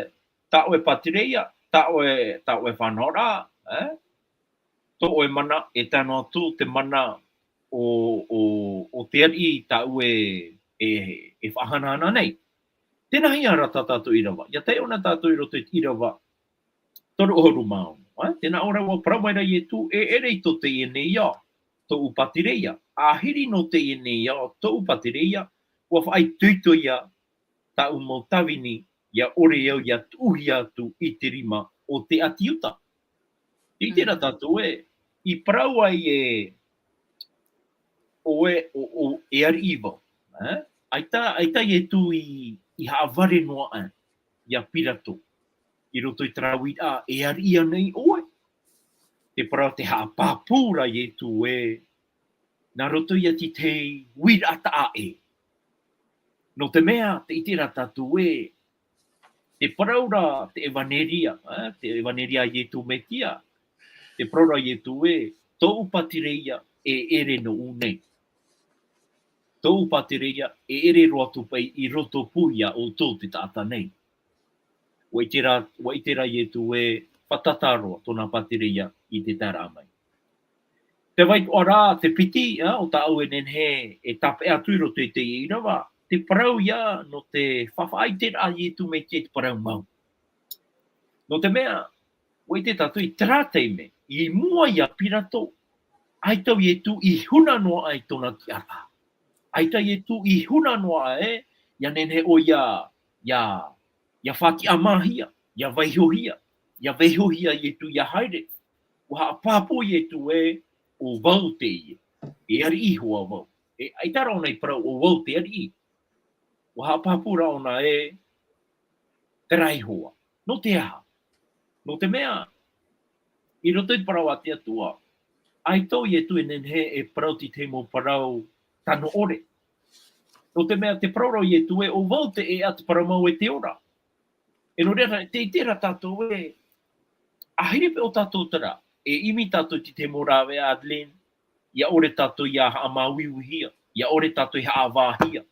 tā ʻoe pātireia, tā ʻoe, tā ʻoe faʻanahoraʻa, ē? Tō ʻoe mana, e tae noa atu te mana o, o, o te ariʻi tā ʻoe e, e faʻahanahana nei. Tēnā hia rā tā tātou ʻīrava. ʻIa taiʻo na tātou i roto i te ʻīrava toru ʻahuru mā ono, ē? Tēnā ʻō ra, ʻua parau mai ra Ietu, e ʻere i tō teie nei ao, tōʻu pātireia. ʻA hiri nō teie nei ao, tōʻu pātireia, ʻua faʻaitoito ia tāʻu mau tāvini, ʻia ʻore au ʻia tuʻuhia atu i te rima o te ʻāti Iuta. Tē ʻite ra tātou ē, i parau ai ē, ʻoe, ʻo, ʻo, e ariʻi vau, ē? ʻAita, ʻaita Ietu i, i haʻavare noa aʻe ia Pirato. I roto i terā uiraʻa, e ariʻi ānei ʻoe? te parau te haʻapāpū ra Ietu ē, nā roto ia i te uiraʻa taʻa ʻē. Nō te mea, tē ʻite ra tātou ē, te parau ra te ʻevaneria, ā, te ʻevaneria a Ietu Metia, te parau ra Ietu ē, tōʻu pātireia e ʻere noʻu nei. Tōʻu pātireia e ʻere roa atu paʻi i roto pū ia ʻoutou te taʻata nei. ʻUa ʻite ra, ʻua ʻite ra Ietu ē, fātata roa tōna pātireia i te taeraʻa mai. Te vai atoʻa ra, te piti, ā, o tāʻu e nehenehe e tāpeʻa atu i roto i teie ʻīrava, te parau ia nō te faʻaʻiteraʻa a Ietu Metia i te parau mau. Nō te mea, ʻua ʻite tātou i terā taime, i mua ia Pirato, ʻaita ʻo Ietu i huna noa aʻe i tōna tiʻaraʻa. ʻAita Ietu i huna noa aʻe, ʻia nehenehe ʻoia, ʻia, ʻia faʻatiʻamāhia, ʻia vaihohia, ʻia vaihohia Ietu ʻia haere. ʻUa haʻapāpū Ietu ē, ʻo vau teie. E ariʻi hoʻi vau. E, ʻaita rā ʻōna i parau ʻo vau te ariʻi. ʻUa haʻapāpū rā ʻōna ē, terā hoʻi. Nō te aha? Nō te mea, i roto i te parau a te Atua, ʻaita ʻo Ietu e nehenehe e parau i te mau parau tano ʻore. Nō te mea, te parau ra Ietu ē, ʻo vau te ʻēʻa, te parau mau e te ora. E nō reira, tē ʻite ra tātou ē, ʻaita paʻi ʻo tātou terā, e ʻimi tātou i te mau rāveʻa, Adeline, ʻia ʻore tātou ʻia haʻamāuiuihia, ʻia ʻore tātou ʻia haʻavāhia.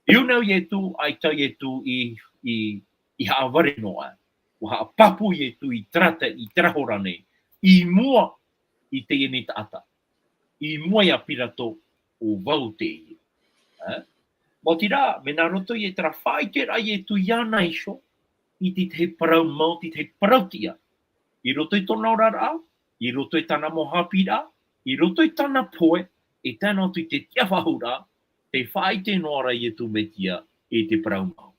E ʻō nei ʻo Ietu, ʻaita ʻo Ietu i, i, i haʻavare noa. ʻUa haʻapāpū Ietu i terā ta-, i terā hora nei, i mua i teie nei taʻata. I mua ia Pirato, ʻo vau teie. Ā? Maoti rā, mea nā roto ia i terā faʻaʻiteraʻa a Ietu iāna iho, i te tahi parau mau, te tahi parau tiʻa. I roto i tōna oraraʻa, i roto i tāna mau haʻapiʻiraʻa, i roto i tāna pohe, e tae noa atu i te tiʻafaʻahouraʻa, tē faʻaʻite noa ra Ietu Metia i te parau mau.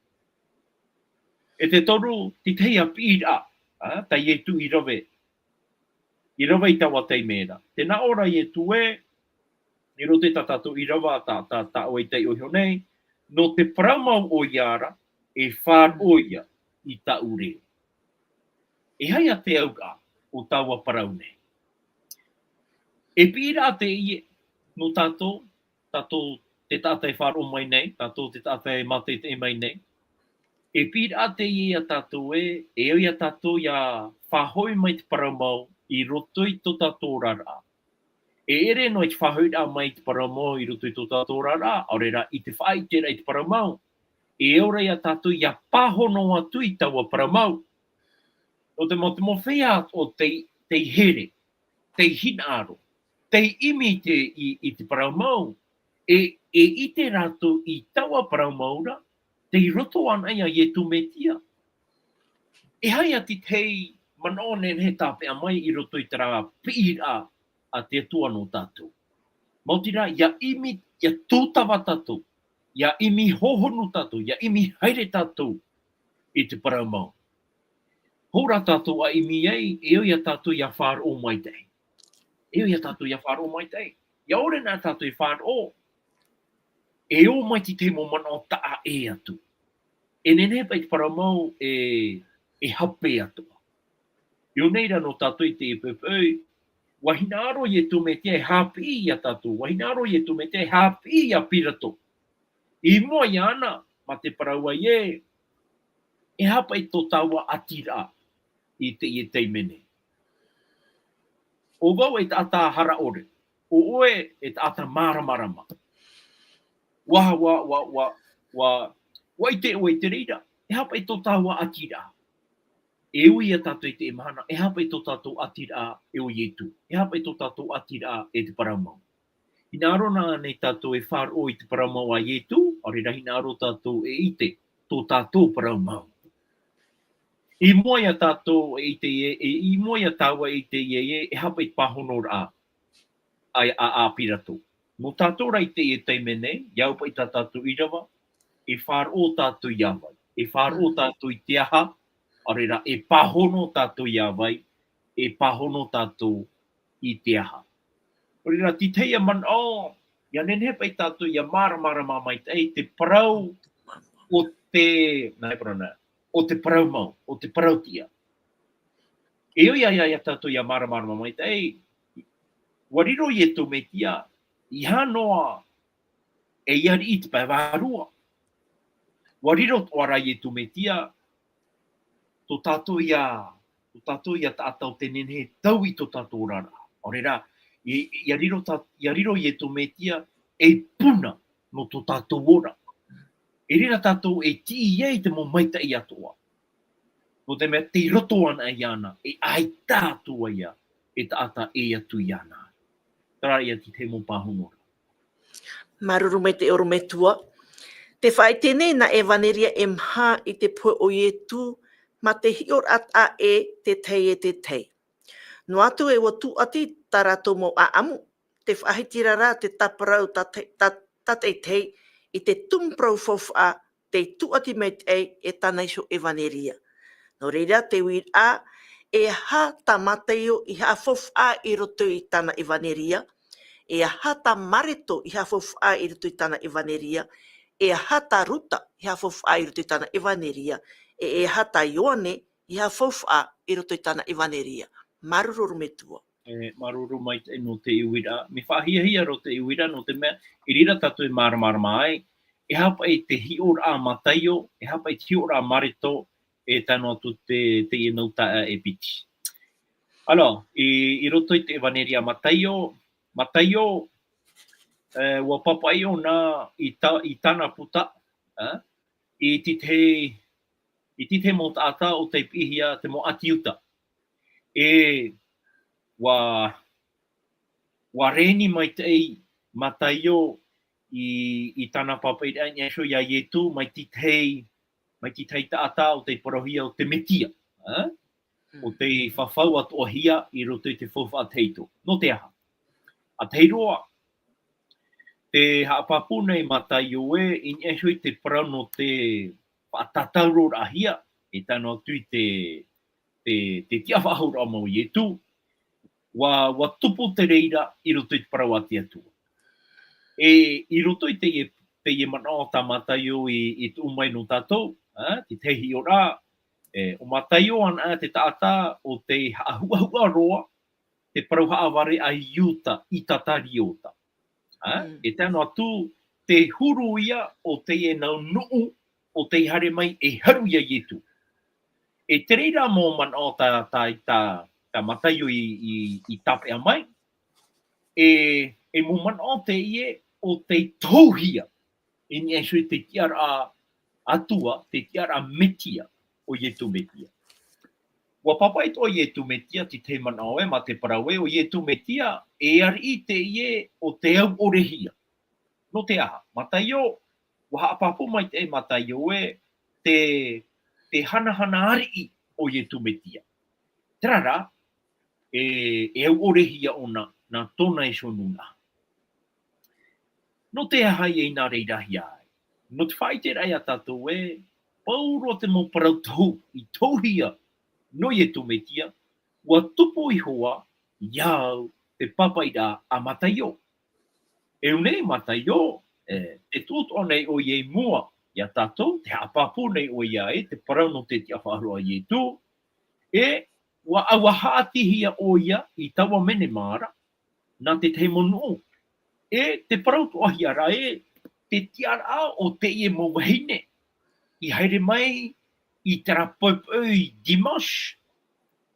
E te toru, te tahi ā piʻiraʻa, ā, tā Ietu i rave, i rave i taua taime ra. Tē nā ʻō ra Ietu ē, i roto i tā tātou ʻīrava, tā, tā, tā ʻoe i taiʻo iho nei, nō te parau mau ʻoia ra, e faʻaroʻo ia i tāʻu reo. E aha ia te auraʻa o taua parau nei? E piʻiraʻa teie, nō tātou, tātou te taʻata e faʻaroʻo mai nei, tātou te taʻata e mātaʻitaʻi mai nei. E piʻiraʻa teie ia tātou ē, e au ia tātou ʻia faʻahoʻi mai te parau mau i roto i tō tātou oraraʻa. E ʻere noa i te faʻahoʻiraʻa mai i te parau mau i roto i tō tātou oraraʻa, ʻaore rā i te faʻaʻiteraʻa i te parau mau. E au ra ia tātou ʻia pāhono atu i taua parau mau. Nō te mau, te mau feiā o tei, tei here, tei hinaʻaro, tei ʻimi i te, i, i te parau mau, e, e ʻite rātou i taua parau mau ra, tei roto anaʻe ia Ietu Metia. E aha ia te tahi manaʻo e nehenehe e tāpeʻa mai i roto i terā piʻiraʻa a te Atua nō tātou? Maoti rā, ʻia ʻimi, ʻia tūtava tātou, ʻia ʻimi hōhonu tātou, ʻia ʻimi haere tātou i te parau mau. Hou rā tātou ʻa ʻimi ai, e au ia tātou ʻia faʻaroʻo maitaʻi. E au ia tātou ʻia faʻaroʻo maitaʻi. ʻIa ʻore na tātou e faʻaroʻo, e ō mai te tahi mau manaʻo taʻa ʻē atu. E nehenehe paʻi te parau mau e, e hape atoʻa. I ʻō nei ra nō tātou i teie poʻipoʻi, ʻua hinaʻaro Ietu Metia e haʻapiʻi ia tātou, ʻua hinaʻaro Ietu Metia e haʻapiʻi ia Pirato. I mua iāna, mā te parau ē, e aha paʻi tō tāua ʻatiraʻa i teie taime nei? ʻO vau e taʻata hara ʻore, ʻo ʻoe e taʻata māramarama. ʻUa, ʻua, ʻua, ʻua, ʻua, ʻua ʻite ʻoe i te reira, e aha paʻi tō tāua ʻatiraʻa? E ui ia tātou i teie mahana, e aha paʻi tō tātou ʻatiraʻa e ʻo Ietu? E aha paʻi tō tātou ʻatiraʻa e te parau mau? Hinaʻaro na ānei tātou e faʻaroʻo i te parau mau a Ietu, ʻaore rā hinaʻaro tātou e ʻite tō tātou parau mau. I mua ia tātou e ʻite ē, e, i mua ia tāua e ʻite ē, e aha paʻi te pāhonoraʻa a, a, a Pirato. Nō tātou rā i teie taime nei, ʻia au paʻi tā tātou ʻīrava, e faʻaroʻo tātou ia vai, e faʻaroʻo tātou i te aha, ʻaore rā, e pāhono tātou ia vai, e pāhono tātou i te aha. ʻAore rā, te tahi ā manaʻo, ʻia nehenehe paʻi tātou ʻia māramarama maitaʻi te parau o te, nā, e parau nā, o te parau mau, o te parau tiʻa. E ʻoia ia, ia tātou ia māramarama maitaʻi, ʻua riro Iesu Mesia, ʻeiaha noa e ariʻi i te pae vārua. ʻUa riro atoʻa rā Iesu Mesia, tō tātou ia, tō tātou ia taʻata ʻo tē nehenehe e taui i tō tātou oraraʻa. ʻAore rā, i, ʻia riro tā, ʻia riro Iesu Mesia ei puna nō tō tātou ora. I reira tātou e tiʻi ai i te mau maitaʻi atoʻa. Nō te mea tei roto anaʻe iāna, e ʻaita atu ai ā, e taʻata e ʻē atu iāna. Terā ia te tahi mau pāhono ra. Māuruuru maitaʻi ʻorometua. Tē faʻaʻite nei nā ʻEvaneria e maha i te pohe o Iesu, mā te hiʻoraʻa taʻa ʻē te tahi e te tahi. Noa atu e ʻua tūʻati tā rātou mau ʻāʻamu, tē faʻahiti ra rā te tāparau tā te, tā, tātaʻitahi i te tumu parau faufaʻa tei tūʻati maitaʻi e tāna iho ʻEvaneria. Nō reira, te uiraʻa, e aha tā Mataio i haʻafaufaʻa i roto i tāna ʻEvaneria, e aha tā Mareko i haʻafaufaʻa i roto i tāna ʻEvaneria, e aha tā Luka i haʻafaufaʻa i roto i tāna ʻEvaneria, e, e aha tā Ioane i haʻafaufaʻa i roto i tāna ʻEvaneria. Māuruuru ʻorometua. E, māuruuru maitaʻi nō te uiraʻa. Mea faʻahiahia roa te uiraʻa, nō te mea, i reira tātou e māramarama ai, e aha paʻi te hiʻoraʻa a Mataio, e aha paʻi te hiʻoraʻa a Mareko, e tae noa atu te, teie nau taeaʻe piti. Alors, i, i roto i te ʻEvaneria a Mataio, Mataio, e, ʻua pāpaʻi ʻōna i tā, i tāna puta, e, i te tahi, i te tahi mau taʻata ʻo tei piʻihia te mau ʻāti Iuta. E ʻua, ʻua rēni maitaʻi Mataio i, i tāna pāpaʻiraʻa i niʻa iho ia Iesu, mai te tahi, mai te tahi taʻata ʻo tei parauhia ʻo te Mesia, e? ʻO tei fafau atoʻahia i roto i te faufaʻa tahito. Nō te aha? ʻA tahi roa, tē haʻapāpū nei Mataio ē, i niʻa iho i te parau nō te faʻatātauroraʻahia, e tae noa atu i te, te, te tiʻafaʻahouraʻa mau o Iesu, ʻua, ʻua tupu te reira i roto i te parau a te Atua. E, i roto i teie, teie manaʻo tā Mataio i, i tuʻu mai nō tātou, e, te tahi hiʻoraʻa, e, ʻo Mataio anaʻe te taʻata ʻo tei haʻahuʻahuʻa roa, te parau haʻavare a Iuta Isikariota. E, e tae noa atu, te huru ia o teie nau nuʻu, ʻo tei haere mai e haru ia Iesu. E te reira mau manaʻo tā, tā, tā, tā Mataio i, i, i tāpeʻa mai, e, e mau manaʻo teie ʻo tei tohuhia, i niʻa iho i te tiʻaraʻa Atua, te tiʻaraʻa Mesia, ʻo Iesu Mesia. ʻUa pāpaʻi atoʻa Iesu Mesia, te tahi manaʻo ē, mā te parau ē, ʻo Iesu Mesia, e ariʻi teie ʻo tei au ʻore hia. Nō te aha, Mataio, ʻua haʻapāpū maitaʻi Mataio ē, te, te hanahana ariʻi ʻo Iesu Mesia. Terā rā, e, e au ʻore hia ʻōna, nā tōna iho nūnaʻa. Nō te aha ia i nā reira hia ai? Nō te faʻaʻiteraʻa ia tātou ē, pauroa te mau parau tohu, i tohuhia, nō Iesu Mesia, ʻua tupu iho ā, ia au, te pāpaʻiraʻa a Mataio. E ʻū nei Mataio, e, tē tuʻu atoʻa nei ʻoia i mua, ia tātou, tē haʻapāpū nei ʻoia i te parau nō te tiʻafaʻahouraʻa a Iesu, e, ʻua, ʻua haʻatihia ʻoia i taua menema ra, nā te tahi mau nuʻu. E te parau atoʻahia ra ē, te tiʻaraʻa o teie mau vahine, i haere mai i terā poʻipoʻi dimanche,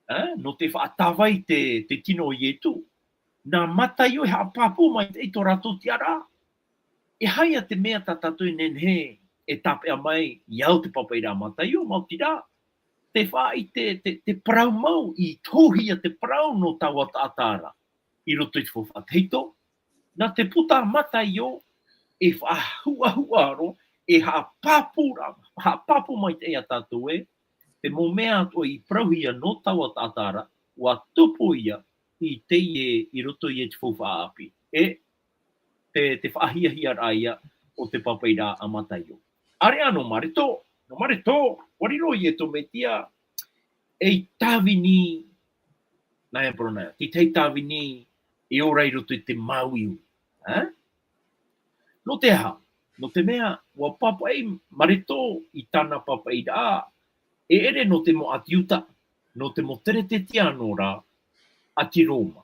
e, nō te faʻatāvai te, te tino o Iesu. Nā Mataio e haʻapāpū maitaʻi tō rātou tiʻaraʻa. E aha ia te mea tā tātou e nehenehe e tāpeʻa mai, ia au te pāpaʻiraʻa a Mataio, maoti rā, te faʻaʻite, te, te parau mau i tohuhia te parau nō taua taʻata ra, i roto i te faufaʻa tahito, nā te puta a Mataio e faʻahuʻahuʻa roa, e haʻapāpū ra, haʻapāpū maitaʻi ia tātou ē, te mau mea atoʻa i parauhia nō taua taʻata ra, ʻua tupu ia i teie, i roto ia i te faufaʻa ʻāpī. E te, te faʻahiahiaraʻa ia o te pāpaʻiraʻa a Mataio. ʻĀreʻa nō Mareko, nō Mareko, ʻua riro Iesu Mesia ei tāvini, nā hea parau nā, te tahi tāvini e ora i roto i te māuiui. E? Nō te aha? Nō te mea, ʻua pāpaʻi Mareko i tāna pāpaʻiraʻa, e ʻere nō te mau ʻāti Iuta, nō te mau teretetiano ra a te Roma.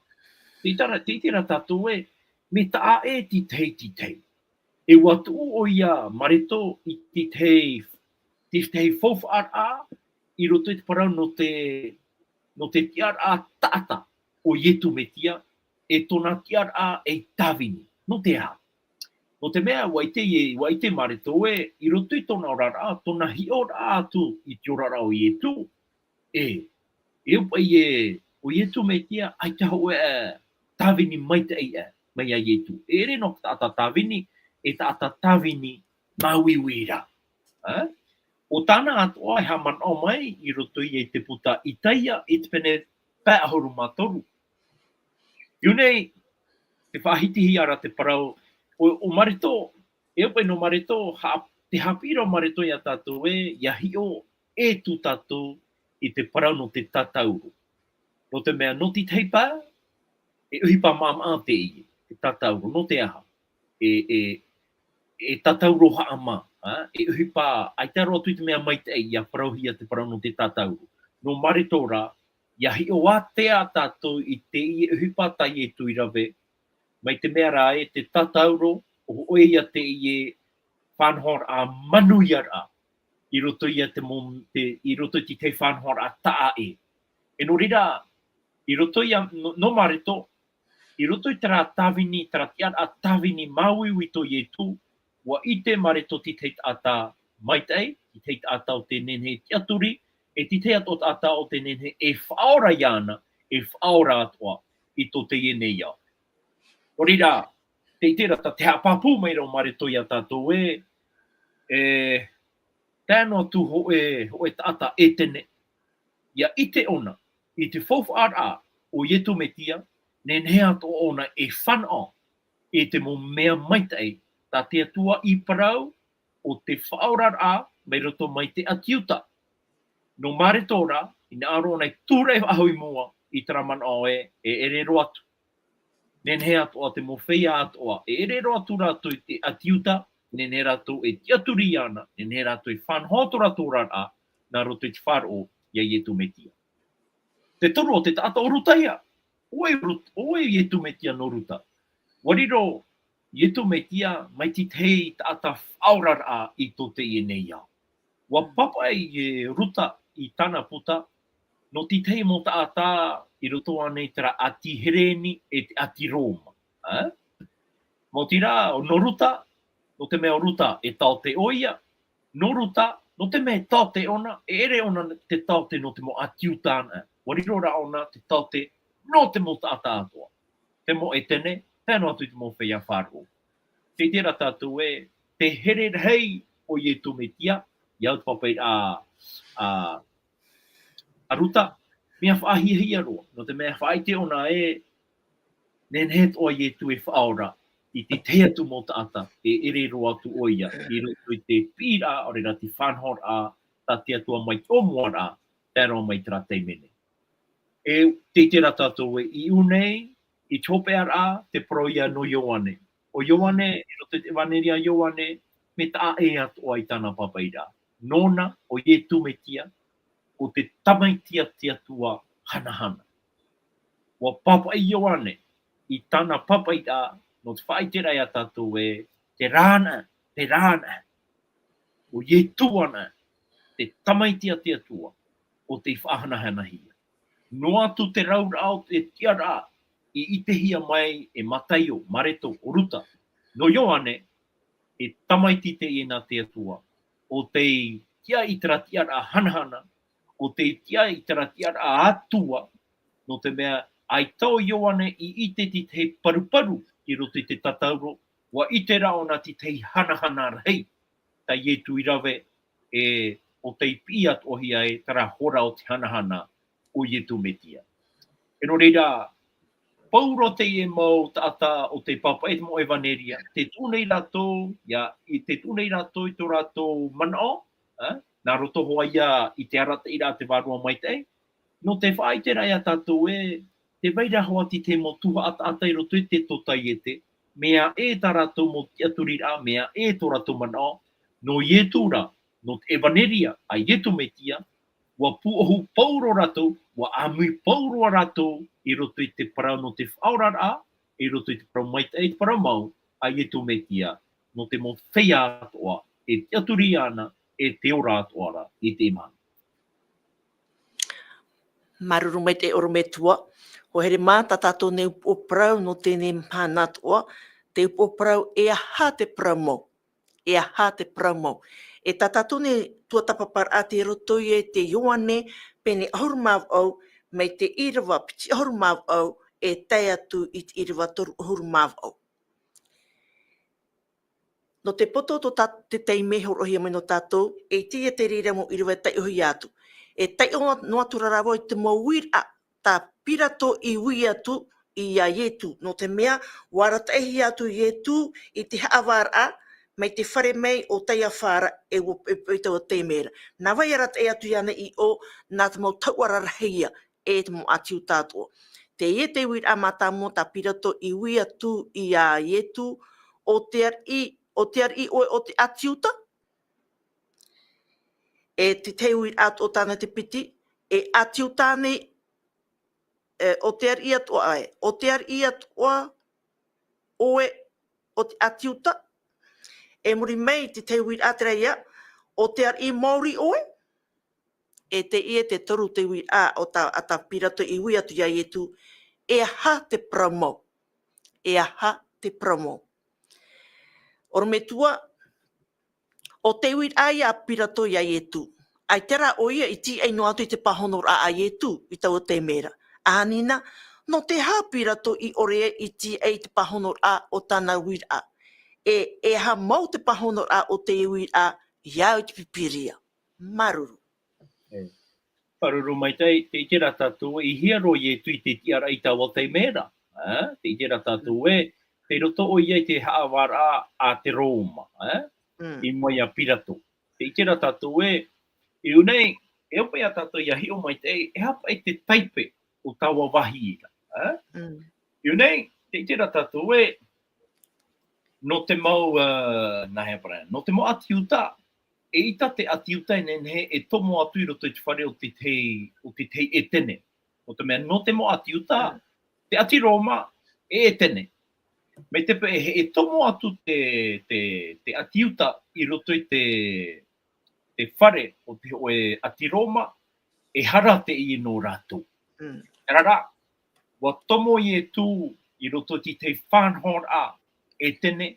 Tē ʻite ra, tē ʻite ra tātou ē, mea taʻa ʻē te tahi, te tahi. E ʻua tuʻu ʻoia Mareto i te tahi, te tahi faufaʻaraʻa i roto i te parau nō te, nō te tiʻaraʻa taʻata o Ietu Metia, e tōna tiʻaraʻa ei tāvini. Nō te aha? Nō te mea, ʻua ʻite, ʻua ʻite Mareto ē, i roto i tōna oraraʻa, tōna hiʻoraʻa atu i te oraraʻa o Ietu, e, e ʻo paʻi ē, ʻo Ietu Metia, ʻaita hōʻē tāvini maitaʻi ʻē, mai iā Ietu. E ʻere noa taʻata tāvini, e taʻata tāvini māuiui ra. Ā? ʻO tāna atoʻa e haʻamanaʻo mai i roto i te puta Itaia, i te pene pae ʻahuru mā toru. I ʻō nei, tē faʻahitihia ra te parau, ʻo, ʻo Mareto, e ʻo paʻi nō Mareto, ha-, tē haʻapiʻi ra Mareto iā tātou ē, ʻia hiʻo ʻē atu tātou i te parau nō te tātauro. Nō te mea, nō te tahi pae, e ʻohipa māmā teie, te tātauro, nō te aha? E, e, e tātauro haʻamā, ā? E ʻohipa, ʻaita roa atu i te mea maitaʻi, ʻia parauhia te parau nō te tātauro. Nō Mareto rā, ʻia hiʻo ātea tātou i teie ʻohipa tā Ietu i rave, mai te mea rā ē te tātauro, ʻo, ʻoia teie faʻanahoraʻa manuiaraʻa, i roto ia te mo-, te, i roto i te tahi faʻanahoraʻa taʻa ʻē. E nō reira, i roto ia, nō, nō Mareto, i roto i terā tāvini, terā tiʻaraʻa tāvini māuiui tō Ietu, ʻua ʻite Mareto te tahi taʻata maitaʻi, te tahi taʻata ʻo tē nehenehe e tiʻaturi, e te tahi atoʻa taʻata ʻo tē nehenehe e faʻaora iāna, e faʻaora atoʻa i tō teie nei ao. Nō reira, tē ʻite ra tā, tē haʻapāpū mai ra ʻo Mareto iā tātou ē, e, tae noa atu hōʻē, hōʻē taʻata Etene, ʻia ʻite ʻōna i te faufaʻaraʻa o Ietu Metia, nehenehe atoʻa ʻōna e fānaʻo i te mau mea maitaʻi tā te Atua i parau ʻo te faʻaoraraʻa mai roto mai te ʻĀti Iuta. Nō Mareto rā, hinaʻaro ʻōna e tūraʻi faʻahou i mua i terā manaʻo ē, e ʻere roa atu. Nehenehe atoʻa te mau feiā atoʻa, e ʻere roa atu rātou i te ʻĀti Iuta, nehenehe rātou e tiʻaturi iāna, nehenehe rātou e fānaʻo tō rātou oraraʻa, nā roto i te faʻaroʻo iā Ietu Metia. Te toru o te taʻata ʻo Ruta ia, ʻo vai Rut-, ʻo vai Ietu Metia nō Ruta. ʻUa riro Ietu Metia mai te tahi taʻata faʻaoraraʻa i tō teie nei ao. ʻUa pāpaʻi e Ruta i tāna puta, nō te tahi mau taʻata i roto ānei i terā ʻāti Hereni e te ʻāti Roma, ā? Maoti rā, nō Ruta, nō te mea ʻo Ruta e taote ʻoia, nō Ruta, nō te mea e taote ʻōna, e ʻere ʻōna te taote nō te mau ʻĀti Iuta anaʻe. ʻUa riro rā ʻōna te taote nō te mau taʻata atoʻa. Te mau Etene, tae noa atu i te mau feiā faʻaroʻo. Tē ʻite ra tātou ē, te here rahi o Ietu Metia, ʻia au te pāpaʻiraʻa a, a, a Ruta, mea faʻahiahia roa, nō te mea faʻaʻite ʻōna ē, nehenehe atoʻa Ietu e faʻaora i te tahi atu mau taʻata, e ʻere roa atu ʻoia, i roto i te piʻiraʻa, ʻaore rā te fānaʻoraʻa, tā te Atua mai te ʻōmuaraʻa, tae roa mai i terā taime nei. E tē ʻite ra tātou ē, i ʻō nei, i te hopeʻaraʻa, te parau ia nō Ioane. ʻO Ioane, i roto i te ʻEvaneria a Ioane, mea taʻa ʻē atoʻa i tāna pāpaʻiraʻa. Nōna, ʻo Ietu Metia, ʻo te Tamaiti a te Atua hanahana. ʻUa pāpaʻi Ioane i tāna pāpaʻiraʻa, nō te faʻaʻiteraʻa ia tātou ē, terā anaʻe, terā anaʻe. ʻO Ietu anaʻe, te Tamaiti a te Atua, ʻo tei faʻahanahanahia. Noa atu te rauraʻa o te tiʻaraʻa i ʻitehia mai e Mataio, Mareto, ʻo Ruta. Nō Ioane, e tamaiti teie nā te Atua, ʻo tei tiʻa i terā tiʻaraʻa hanahana, ʻo tei tiʻa i terā tiʻaraʻa Atua, nō te mea, ʻaita ʻo Ioane i ʻite i te paruparu i roto i te tātauro, ʻua ʻite rā ʻōna te tahi hanahana rahi, tā Ietu i rave, e, ʻo tei piʻi atoʻahia e terā hora o te hanahana o Ietu Metia. E nō reira, pauroa teie mau taʻata ʻo tei pāpaʻi te mau ʻEvaneria, tē tuʻu nei rātou, ia, i, tē tuʻu nei rātou i tō rātou manaʻo, ā, nā roto hoʻi ia i te arataʻiraʻa a te Vārua Maitaʻi, nō te faʻaʻiteraʻa ia tātou ē, tē vai ra hoʻi te tahi mau tuhaʻa taʻata i roto i te totaiete, mea ʻē tā rātou mau tiʻaturiraʻa, mea ʻē tō rātou manaʻo, nō Ietu rā, nō te ʻEvaneria a Ietu Metia, ʻua pūʻohu pauroa rātou, ʻua ʻāmui pauroa rātou i roto i te parau nō te faʻaoraraʻa, i roto i te parau maitaʻi, i te parau mau, a Ietu Metia, nō te mau feiā atoʻa, e tiʻaturi ana, e te ora atoʻa ra, i te mahana. Māuruuru maitaʻi ʻorometua, ʻua haere mai tā tātou nei upoʻo parau nō teie mahana atoʻa, te upoʻo parau e aha te parau mau. E aha te parau mau. E tā tātou nei tuatāpaparaʻa tei roto ia i te Ioane, pene ʻahuru mā vaʻu, mai te ʻīrava piti ʻahuru mā vaʻu, e tae atu i te ʻīrava toru ʻahuru mā vaʻu. Nō te poto o tō tā-, te taime hōroʻahia mai nō tātou, e ʻite ia te reira mau ʻīrava e taiʻohia atu. E taiʻo noa atu ra rāua i te mau uiraʻa, tā Pirato i ui atu ia Ietu, nō te mea, ʻua arataʻihia atu Ietu i te haʻavāraʻa, mai te fare mai o Taiafa ra, e ʻua, e, e taua taime ra. Nā vai arataʻi atu iāna i ʻō, nā te mau tauʻara rahi ia, e te mau ʻĀti Iuta atoʻa. Teie te uiraʻa mātāmua tā Pirato i ui atu ia Ietu, ʻo te ariʻi, ʻo te ariʻi ʻoe o te ʻĀti Iuta? E te tahi uiraʻa atoʻa tāna te piti, e ʻĀti Iuta ānei, e, ʻo te ariʻi atoʻa ē, ʻo te ariʻi atoʻa ʻoe o te ʻĀti Iuta? E muri mai te tahi uiraʻa terā ia, ʻo te ariʻi maori ʻoe? E teie te toru te uiraʻa o tā, a tā Pirato i ui atu ia Ietu, e aha te parau mau? E aha te parau mau? ʻOrometua, ʻo te uiraʻa ia a Pirato ia Ietu. ʻAita rā ʻoia i tīaʻi noa atu i te pāhonoraʻa a Ietu i taua taime ra. ʻAhani na, nō te aha Pirato i ʻore ai i tīaʻi i te pāhonoraʻa o tāna uiraʻa? E, e aha mau te pāhonoraʻa o te uiraʻa i au i te Pīpīria? Māuruuru. E, māuruuru maitaʻi, tē ʻite ra tātou ē, i hea roa Ietu i te tiʻaraʻa i taua taime ra, ā, tē ʻite ra tātou ē, tei roto ʻoia i te haʻavāraʻa a te Roma, ā, Mm. i mua ia Pirato. Tē ʻite ra tātou ē, i ʻō nei, e ʻoia paʻi ia tātou ʻia hiʻo maitaʻi, e aha paʻi te taipe o taua vāhi ra, ā? Mm. I ʻō nei, tē ʻite ra tātou ē, nō te mau, ā, nā hea parau, nō te mau ʻĀti Iuta, eʻita te ʻĀti Iuta e nehenehe e tomo atu i roto i te fare o te tahi, o te tahi ʻētene. Nō te mea, nō te mau ʻĀti Iuta, Mm. te ʻāti Roma, e ʻētene. Mai te peu e, e tomo atu te, te, te ʻĀti Iuta i roto i te, te fare o te hōʻē ʻāti Roma, e hara teie nō rātou. Mm. Terā rā, ʻua tomo Ietu i roto i te tahi faʻanahoraʻa ʻētene,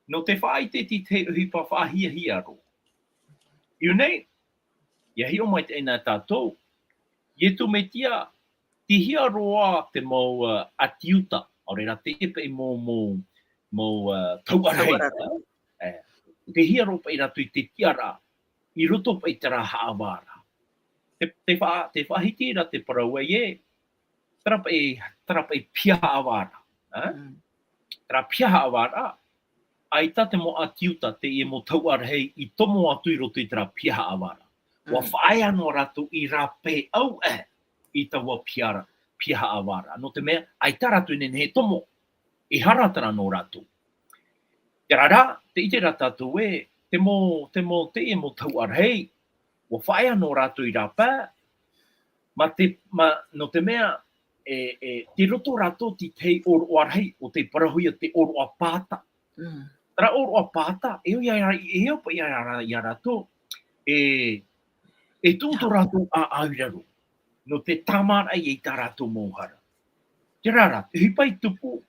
nō te faʻaʻite i te tahi ʻohipa faʻahiahia roa. I ʻō nei, ʻia hiʻo maitaʻi na tātou, Ietu Metia, tei hea roa te mau, ā, ʻĀti Iuta, ʻaore rā teie paʻi mau, mau, mau, ā, tauʻarahi. Tauʻarahi. Ē, tei hea roa paʻi rātou i te tiʻaraʻa, i roto paʻi i terā haʻavāraʻa. Te, te faʻa-, te faʻahiti ra te parau ē, terā paʻi, terā paʻi piha haʻavāraʻa, ā? Mm. Terā piha haʻavāraʻa, ʻaita te mau ʻĀti Iuta, teie mau tauʻarahi i tomo atu i roto i terā piha haʻavāraʻa. ʻUa Mm. faʻaea noa rātou i rāpae ʻau ē, i taua piha ra-, piha haʻavāraʻa. Nō te mea, ʻaita rātou e nehenehe e tomo, e hara terā nō rātou. Terā rā, tē ʻite ra tātou ē, te mau, te mau, teie mau tauʻarahi, ʻua faʻaea noa rātou i rāpae, mā te, mā, nō te mea, e, e, tei roto rātou i te ʻōroʻa rahi, ʻo tei parauhia te ʻōroʻa pāta. Mm. Terā ʻōroʻa pāta, e ʻoia, e ʻoia paʻi ia, ia, ia rātou, e, e tuʻu tō rātou ʻāʻau i raro, nō te tāmāraʻa i tā rātou mau hara. Terā rā, te ʻohipa i tupu,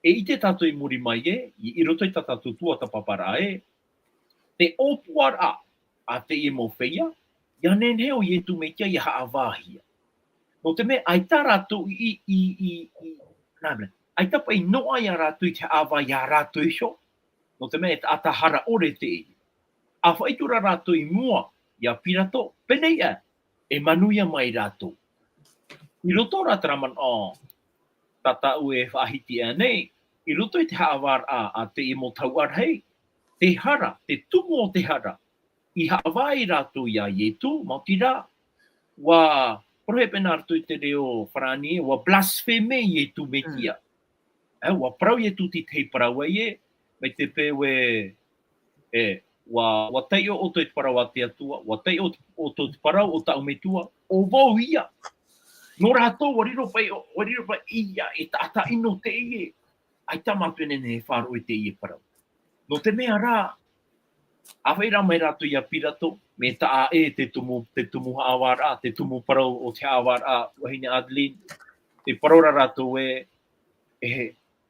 e ʻite tātou i muri mai ē, i, i roto i tā tātou tuatāpaparaʻa ē, te ʻōpuaraʻa a teie mau feiā, ʻia nehenehe ʻo Ietu Metia ʻia haʻavāhia. Nō te mea, ʻaita rātou i, i, i, i, nā mea, ʻaita paʻi noaʻa ia rātou i te haʻavā ia rātou iho, nō te mea, e taʻata hara ʻore teie. ʻA faʻaitoito rā rātou i mua ia Pirato, pēneiaʻe, e manuia mai rātou. I roto rā terā manaʻo, tā tāʻu e faʻahiti aʻe nei, i roto i te haʻavāraʻa a teie mau tauʻarahi, te hara, te tumu o te hara, i haʻavā ai rātou ia Ietu, maoti rā, ʻua, parauhia paʻi nā rātou i te reo farāni, ʻua blasphémer Ietu Metia. Mm. Ē, ʻua parau Ietu i te tahi parau ē, mai te peu ē, e, ʻUa, ʻua taiʻo ʻoutou i te parau a te Atua, ʻua taiʻo ʻoutou i te parau o taʻu metua, ʻo vau ia. Nō rātou, ʻua riro paʻi, ʻua riro paʻi ia e taʻata ʻino teie. ʻAita mātou e nehenehe e faʻaroʻo i teie parau. Nō te mea rā, ʻāfaʻi rā mai rātou ia Pirato, mea taʻa ʻē te tumu, te tumu haʻavāraʻa, te tumu parau o te haʻavāraʻa, tuahine Adeline, tē parau ra rātou ē, e,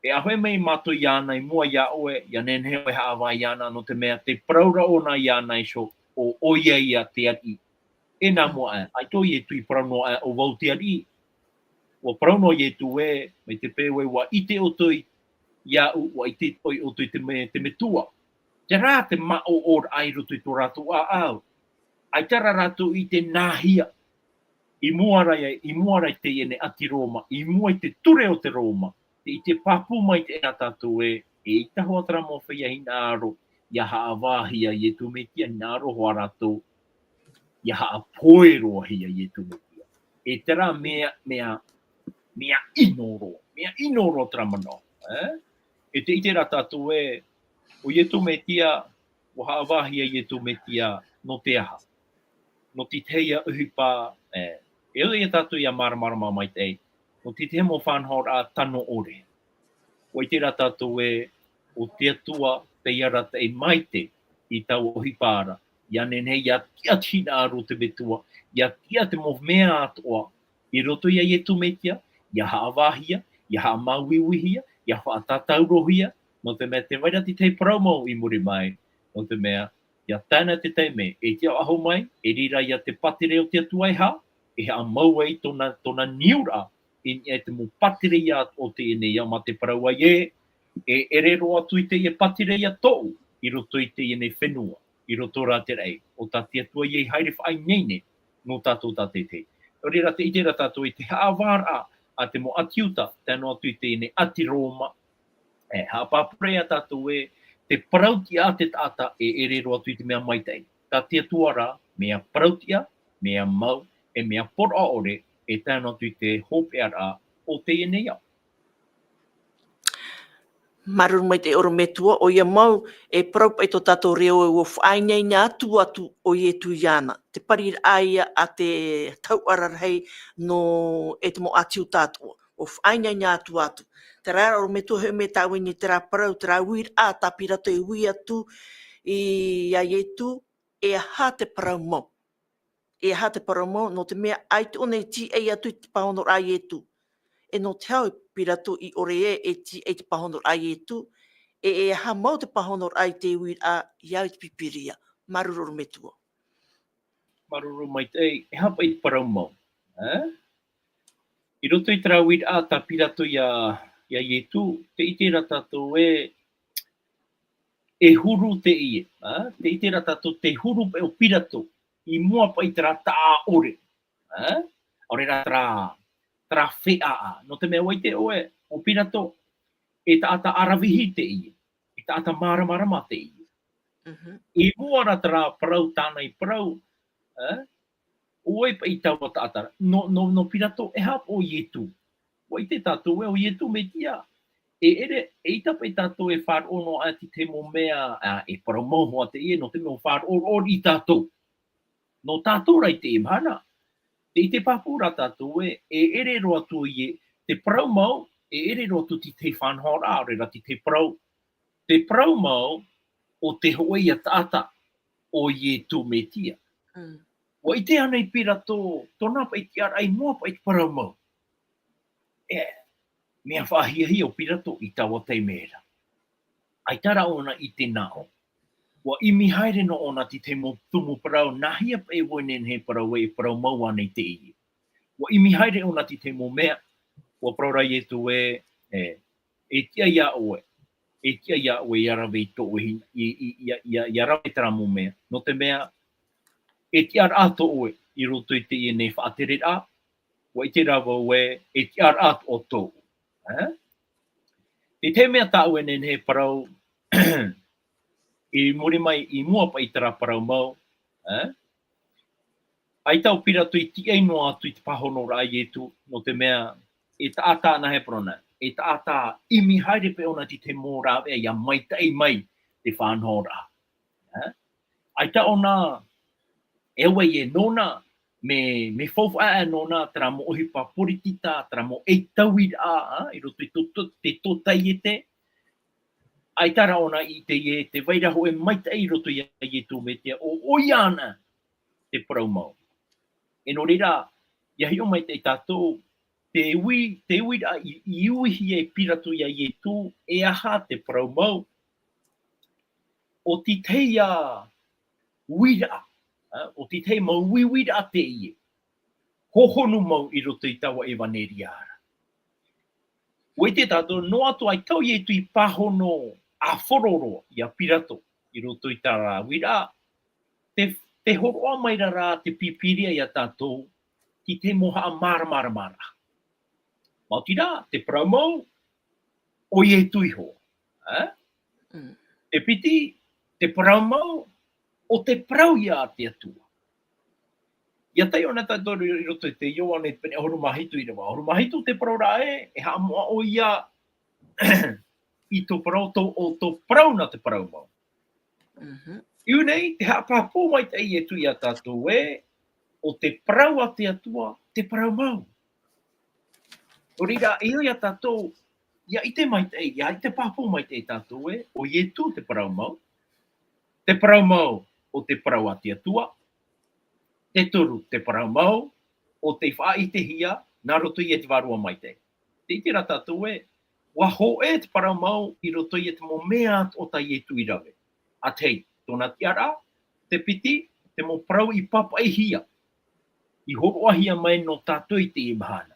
e ʻāfaʻi mai mātou iāna i mua iā ʻoe, ʻia nehenehe ʻoe e haʻavā iāna, nō te mea tē parau ra ʻōna iāna iho, ʻo, ʻoia ia te ariʻi. E nā mua aʻe, ʻaita ʻo Ietu i parau noa aʻe ʻo vau te ariʻi. ʻUa parau noa Ietu ē, mai te peu ē, ʻua ʻite ʻoutou iāʻu, ʻua ʻite ʻoutou i te me-, te metua. Terā te māʻoʻoraʻa i roto i tō rātou ʻāʻau. ʻAita rā rātou i ʻite nāhea. I mua ra ia, i mua ra i teie nei ʻāti Roma, i mua i te ture o te Roma, tē ʻite pāpū mai teie nei tātou ē, eʻita hoʻi terā mau feiā hinaʻaro, ʻia haʻavāhia Ietu Metia, hinaʻaro hoʻi rātou, ʻia haʻapohe roa hia Ietu Metia. E terā mea, mea, mea ʻino roa, mea ʻino roa terā manaʻo, ē? E tē ʻite ra tātou ē, ʻo Ietu Metia, ʻua haʻavāhia Ietu Metia, nō te aha? Nō te tahi ā ʻohipa, ē, e ʻoia tātou ʻia māramarama maitaʻi, nō te tahi mau faʻanahoraʻa tano ʻore. ʻUa ʻite ra tātou ē, ʻo te Atua, tei arataʻi maite i taua ʻohipa ra, ʻia nehenehe, ʻia tiʻa te hinaʻaro o te metua, ʻia tiʻa te mau mea atoʻa, i roto ia Ietu Metia, ʻia haʻavāhia, ʻia haʻamāuiuihia, ʻia faʻatātaurohia, nō te mea tē vai ra te tahi parau mau i muri mai, nō te mea, ʻia tae noa te taime, e tiʻa faʻahou mai, e riro ia te pātireia o te Atua e aha, e haʻamau ai tōna, tōna niuraʻa, i niʻa i te mau pātireia o teie nei ao mā te parau ai ē, e ʻere roa atu i teie pātireia tōʻu, i roto i teie nei fenua, i roto rā te raʻi, ʻo tā te Atua ia i haere faʻaineine, nō tātou tātaʻitahi. Nō reira tē ʻite ra tātou i te haʻavāraʻa a te mau ʻāti Iuta, tae noa atu i teie nei ʻāti Roma, e, haʻapāpū ra ia tātou ē, te parau-tiʻa a te taʻata e ʻere roa atu i te mea maitaʻi. Tā te Atua rā, mea parau-tiʻa, mea mau, e mea poroʻa ʻore, e tae noa atu i te hopeʻaraʻa o teie nei ao. Māuruuru maitaʻi ʻorometua, ʻoia mau, e parau paʻi tō tātou reo ē ʻua faʻaineine atu atu ʻo Ietu iāna. Te pariraʻa ia a te tauʻara rahi nō e te mau ʻāti Iuta atoʻa. ʻUa faʻaineine atu atu. Terā rā ʻorometua hoʻi mai tāʻu i niʻa i terā parau, terā uiraʻa tā Pirato e ui atu ia Ietu, e aha te parau mau. E aha te parau mau, nō te mea ʻaita ʻōna i tīaʻi atu i te pāhonoraʻa a Ietu. E nō te aha ʻo Pirato i ʻore ē e tīaʻi i te pāhonoraʻa a Ietu, e, e aha mau te pāhonoraʻa i te uiraʻa i au i te Pīpīria. Māuruuru ʻorometua. Māuruuru maitaʻi, e aha paʻi te parau mau, ē? I roto i terā uiraʻa tā Pirato ia, ia Ietu, tē ʻite ra tātou ē, e huru teie, ā? Tē ʻite ra tātou te huru paʻi o Pirato, i mua paʻi terā taʻa ʻore, ā? ʻAore rā terā, terā feʻaʻa. Nō te mea ʻua ʻite ʻoe, ʻo Pirato, e taʻata ʻaravihi teie, e taʻata māramarama teie. Mhm. I mua ra terā parau tāna i parau, ā? ʻO vai paʻi taua taʻata ra. Nō, nō, nō Pirato, e aha paʻi ʻo Ietu. ʻUa ʻite tātou ē, ʻo Ietu Metia, e ʻere, eʻita paʻi tātou e faʻaroʻo noa aʻe i te mau mea, ā, e parau mau hoʻi teie, nō te mea ʻua faʻaroʻo, roʻo riʻi tātou. Nō tātou rā i teie mahana. Tē ʻite pāpū ra tātou ē, e ʻere roa atu ïa, te parau mau, e ʻere roa atu te tahi faʻanahoraʻa, ʻaore rā te tahi parau, te parau mau o te hōʻē ïa taʻata, ʻo Ietu Metia. Mm. ʻUa ʻite ānei Pirato, tōna paʻi tiʻaraʻa i mua paʻi te parau mau. E, mea faʻahiahia ʻo Pirato i taua taime ra. ʻAita rā ʻōna i ʻite nā ʻō. ʻUa ʻimi haere noa ʻōna i te mau tumu parau, nāhea paʻi vau e nehenehe e parau ai, e parau mau ānei teie. ʻUa ʻimi haere ʻōna i te mau mea, ʻua parau ra Ietu ē, e, e tiʻa iā ʻoe, e tiʻa iā ʻoe ʻia rave i tō ʻoe hina-, i, i, ʻia, ʻia, ʻia rave terā mau mea. Nō te mea, e tiʻaraʻa tō ʻoe i roto i teie nei faʻatereraʻa, ʻua ʻite rā vau ē, e tiʻaraʻa atoʻa tōʻu. Ē? Te tahi mea tāʻu e nehenehe e parau, i muri mai, i mua paʻi i terā parau mau, ē? ʻAita ʻo Pirato i tiʻa noa atu i te pāhonoraʻa a Ietu, nō te mea, e taʻata ānei e parau na, e taʻata ʻimi haere paʻi ʻōna i te mau rāveʻa ʻia maitaʻi mai te faʻanahoraʻa. Ē? ʻAita ʻōna, e ʻua ʻē nōna, mea, mea faufaʻa nōna terā mau ʻohipa poritita, terā mau ʻaitauiraʻa, ā, i roto i tō, tō, te tōtaiete. ʻAita rā ʻōna i ʻite ē, tē vai ra hōʻē maitaʻi i roto ia Ietu Metia, ʻo, ʻoia ana te parau mau. E nō reira, ʻia hiʻo maitaʻi tātou, te ui, te uiraʻa i, i uihia e Pirato ia Ietu, e aha te parau mau. ʻO teie uiraʻa, ā, ʻo teie mau uiuiraʻa teie, hōhonu mau i roto i taua ʻevaneria ra. ʻUa ʻite tātou, noa atu ʻaita ʻo Ietu i pāhono ʻāfaro roa ia Pirato i roto i terā uiraʻa, tē, tē hōroʻa mai ra rā te Pīpīria ia tātou, i te mau haʻamāramaramaraʻa. Maoti rā, te parau mau, ʻo Ietu iho. Ā? Mm. Te piti, te parau mau, ʻo te parau ia a te Atua. ʻIa taiʻo na tātou i roto i te Ioane pene ʻahuru mā hitu ʻīrava ʻahuru mā hitu, te parau ra ē, e haʻamoʻa ʻoia i tō parau, tō, ʻo tō parau na te parau mau. Mhm. I ʻō nei, tē haʻapāpū maitaʻi Ietu ia tātou ē, ʻo te parau a te Atua, te parau mau. Nō reira, e ʻia tātou, ʻia ʻite maitaʻi, ʻia ʻite pāpū maitaʻi tātou ē, ʻo Ietu te parau mau, te parau mau ʻo te parau a te Atua, te toru, te parau mau, ʻo tei faʻaʻitehia, nā roto ia te Vārua Maitaʻi. Tē ʻite ra tātou ē, ʻua hōʻē te parau mau i roto ia te mau mea atoʻa tā Ietu i rave. ʻA tahi, tōna tiʻaraʻa, te piti, te mau parau i pāpaʻihia, i hōroʻahia mai nō tātou i teie mahana.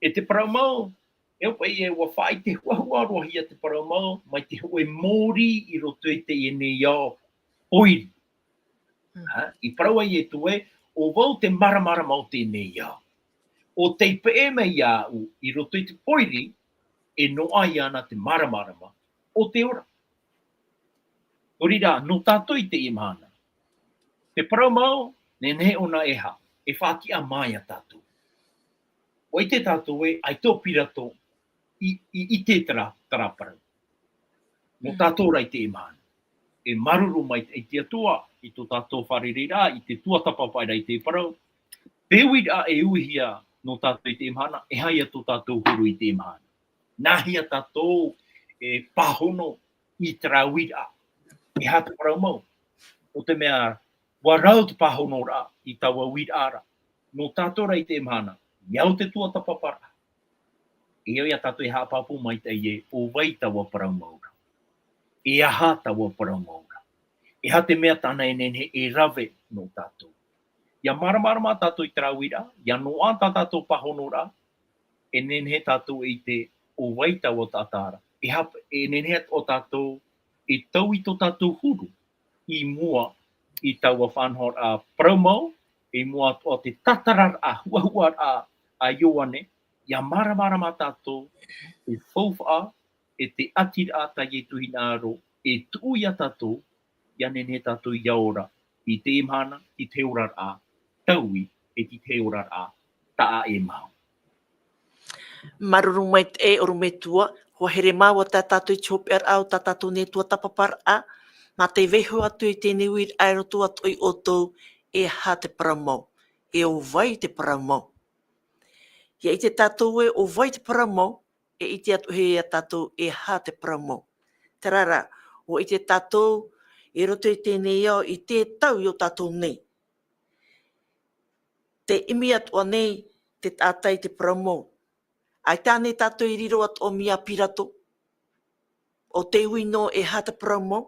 E te parau mau, e au paʻi ē, ʻua faʻaʻite huahua roa hia te parau mau, mai te hōʻē mōrī i roto i teie nei ao pōiri. Mm. Ā, i parau ai Ietu ē, ʻo vau te māramarama o teie nei ao. ʻO tei peʻe mai iāʻu i roto i te pōiri, e noaʻa ana te māramarama o te ora. Nō reira, nō tātou i teie mahana, te parau mau, nehenehe ʻōna e aha, e faʻatiʻa mai ia tātou. ʻUa ʻite tātou ē, ʻaita ʻo Pirato i, i, i ʻite terā, terā parau. Nō Mm. tātou rā i teie mahana. E māuruuru maitaʻi te Atua, i tō tātou fārereiraʻa, i te tuatāpapa ra i te parau. Te uiraʻa e uihia nō tātou i teie mahana, e aha ia tō tātou huru i teie mahana. Nāhea tātou e pāhono i terā uiraʻa. E aha te parau mau. ʻO te mea, ʻua rau te pāhonoraʻa i taua uiraʻa ra. Nō tātou rā i teie mahana, i au te tuatāpaparaʻa. E au ia tātou e haʻapāpū maitaʻi ē, ʻo vai taua parau mau ra. E aha taua parau mau ra. E aha te mea tāna e nehenehe e rave nō tātou. ʻIa māramarama tātou i terā uiraʻa, ʻia noaʻa tā tātou pāhonoraʻa, e nehenehe tātou e ʻite ʻo vai taua taʻata ra. E aha, e nehenehe atoʻa tātou e taui tō tātou huru i mua i taua faʻanahoraʻa parau mau, i mua atoʻa te tātararaʻa huahuaraʻa a Ioane, ʻia māramarama tātou e faufaʻa, e te ʻatiraʻa tā Ietu hinaʻaro, e tuʻu ia tātou, ʻia nehenehe tātou ʻia ora, i teie mahana, i te oraraʻa taui, e i te oraraʻa taʻa ʻē mau. Māuruuru maitaʻi ʻorometua, hoa here mau ā tā tātou i te hopeʻaraʻa o tā tātou nei tuatāpaparaʻa, nā te vaiiho atu i teie nei uiraʻa e roto atoʻa ia ʻoutou, e aha te parau mau, e ʻo vai te parau mau. ʻIa ʻite tātou ē, ʻo vai te parau mau, e ʻite atoʻa ia tātou e aha te parau mau. Terā rā, ʻua ʻite tātou, i roto i teie nei ao, i te tau i ō tātou nei. Tē ʻimi atoʻa nei te taʻata i te parau mau. ʻAita ānei tātou i riro atoʻa mai ia Pirato, ʻo tē ui noa e aha te parau mau.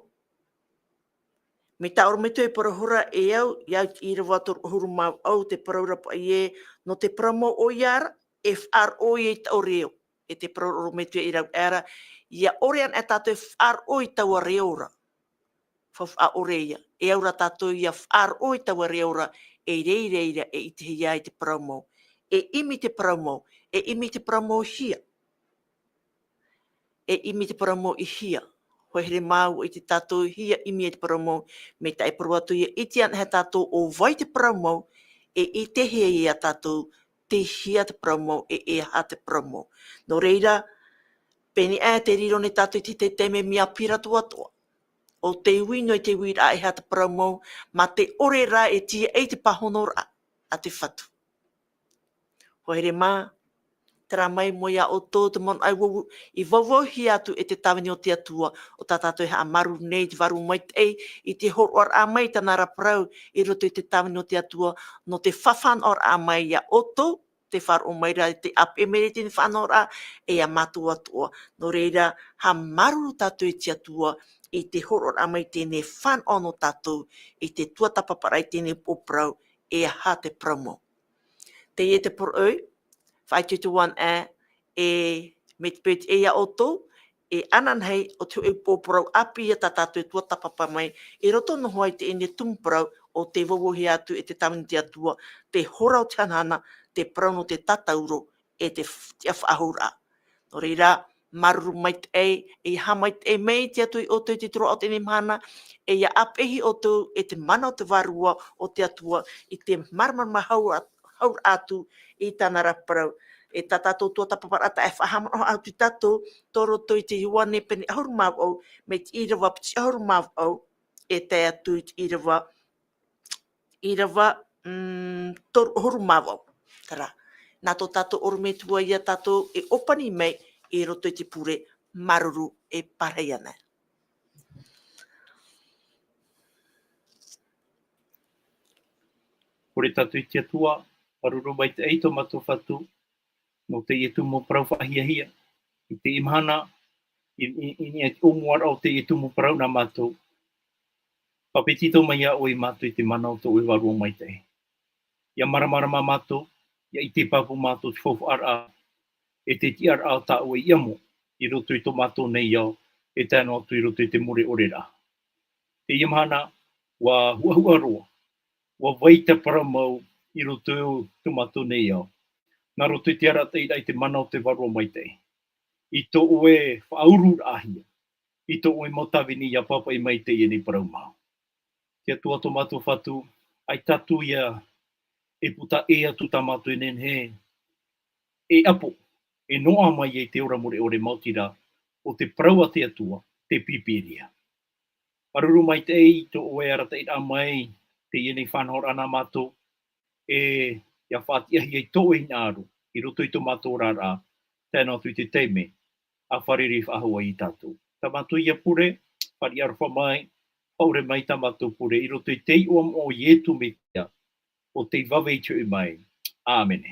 Mai tā ʻorometua e parau ra e au, i au i te ʻīrava toru ʻahuru mā vaʻu te parau ra paʻi ē, nō te parau mau ʻoia ra, e faʻaroʻo ia i taua reo. E te parau ra ʻorometua i rave ra, ʻia ʻore anaʻe tātou e faʻaroʻo i taua reo ra. Faufaʻa ʻore ia, e au rā tātou ʻia faʻaroʻo i taua reo ra, e reira, e ʻitehia ai te parau mau. E ʻimi te parau mau, e ʻimi te parau mau hia. E ʻimi te parau mau i hia. Hoa here mau i te tātou hia ʻimi ai te parau mau, mai tā e parau atu ʻia ʻite anaʻe tātou ʻo vai te parau mau, e ʻitehia ia tātou tei hea te parau mau, e, e aha te parau mau. Nō reira, pēnei aʻe te riro nei tātou i te, te taime mai ia Pirato atoʻa. ʻo te ui noa i te uiraʻa e aha te parau mau, mā te ʻore rā e tīaʻi te pāhonoraʻa a te Fatu. Hoa here mā, terā mai mai iā ʻoutou te manaʻo i vauvauhia atu e te tāvini o te Atua, ʻo tā tātou e haʻamāuruuru nei i te Vārua Maitaʻi, i te hōroʻaraʻa mai i tāna ra parau i roto i te tāvini o te Atua, nō te fafanaʻoraʻa mai iā ʻoutou, tē faʻaroʻo mai ra i te ʻāpeʻe mai ra i teie fanaʻoraʻa, e iā mātou atoʻa. Nō reira, haʻamāuruuru tātou i te Atua, i te hōroʻaraʻa mai i teie fanaʻo nō tātou, i te tuatāpaparaʻa i teie upoʻo parau, e aha te parau mau. Teie te poroʻi, faʻaitoito anaʻe, e, mai te peu ē iā ʻoutou, e ananahi ʻo te hōʻē upoʻo parau ʻāpī ia tā tātou e tuatāpapa mai, i roto noa hoʻi i teie tumu parau ʻo tē vauvauhia atu e te tāvini o te Atua, te hora o te hanahana, te parau nō te tātauro, e te f-, tiʻafaʻahouraʻa. Nō reira, māuruuru maitaʻi, e haʻamaitaʻi mai te Atua iā ʻoutou i te tūraʻo o teie mahana, e ʻia ʻāpeʻehi ʻoutou e te mana o te Vārua o te Atua, i te māramarama hau-, hauraʻa atu i tāna ra parau. E tā tātou tuatāpaparaʻa e faʻahaʻamanaʻo atu iā tātou, tō roto i te Ioane pene ʻahuru mā vaʻu, mai te ʻīrava piti ʻahuru mā vaʻu, e tae atu i te ʻīrava, ʻīrava, mm, toru ʻahuru mā vaʻu. Terā, nā tō tātou ʻorometua iā tātou e ʻōpani mai i roto i te pure, māuruuru e pārahi ana. Pure tātou i te Atua, māuruuru maitaʻi tō mātou Fatu, nō teie tumu parau faʻahiahia. I teie mahana, i, i, i niʻa i te ʻōmuaraʻa o teie tumu parau nā mātou. Faʻaʻite mai iā ʻoe iā mātou i te mana o tō ʻoe Vārua Maitaʻi. ʻIa māramarama mātou, ʻia ʻite pāpū mātou te faufaʻaraʻa, e te tiʻaraʻa o tā ʻoe i ʻamo, i roto i tō mātou nei ao, e tae noa atu i roto i te mure ʻoreraʻa. Teie mahana, ʻua huʻahuʻa roa, ʻua vai te parau mau i roto i tō mātou nei ao. Nā roto i te arataʻiraʻa i te mana o te Vārua Maitaʻi. I tō ʻoe faʻauruʻahia, i tō ʻoe mau tāvini ʻia pāpaʻi mai i teie nei parau mau. Te Atua tō mātou Fatu, ʻaita atu ïa e puta ʻē atu tā mātou e nehenehe e ʻapo, e noaʻa mai ai te ora mure ʻore maoti rā, ʻo te parau a te Atua, te Pīpīria. Māuruuru maitaʻi i tō ʻoe arataʻiraʻa mai, teie nei fanahoraʻa nā mātou, e ʻia faʻatiʻahia i tō ʻoe hinaʻaro, i roto i tō mātou oraraʻa, tae noa atu i te taime, ʻa fārerei faʻahou ai iā tātou. Tā mātou ïa pure, fāriʻi aroha mai, faʻaʻore mai tā mātou pure, i roto i te iʻoa moʻa o Ietu Metia, ʻo tei vave i te hoʻi mai. ʻĀmene.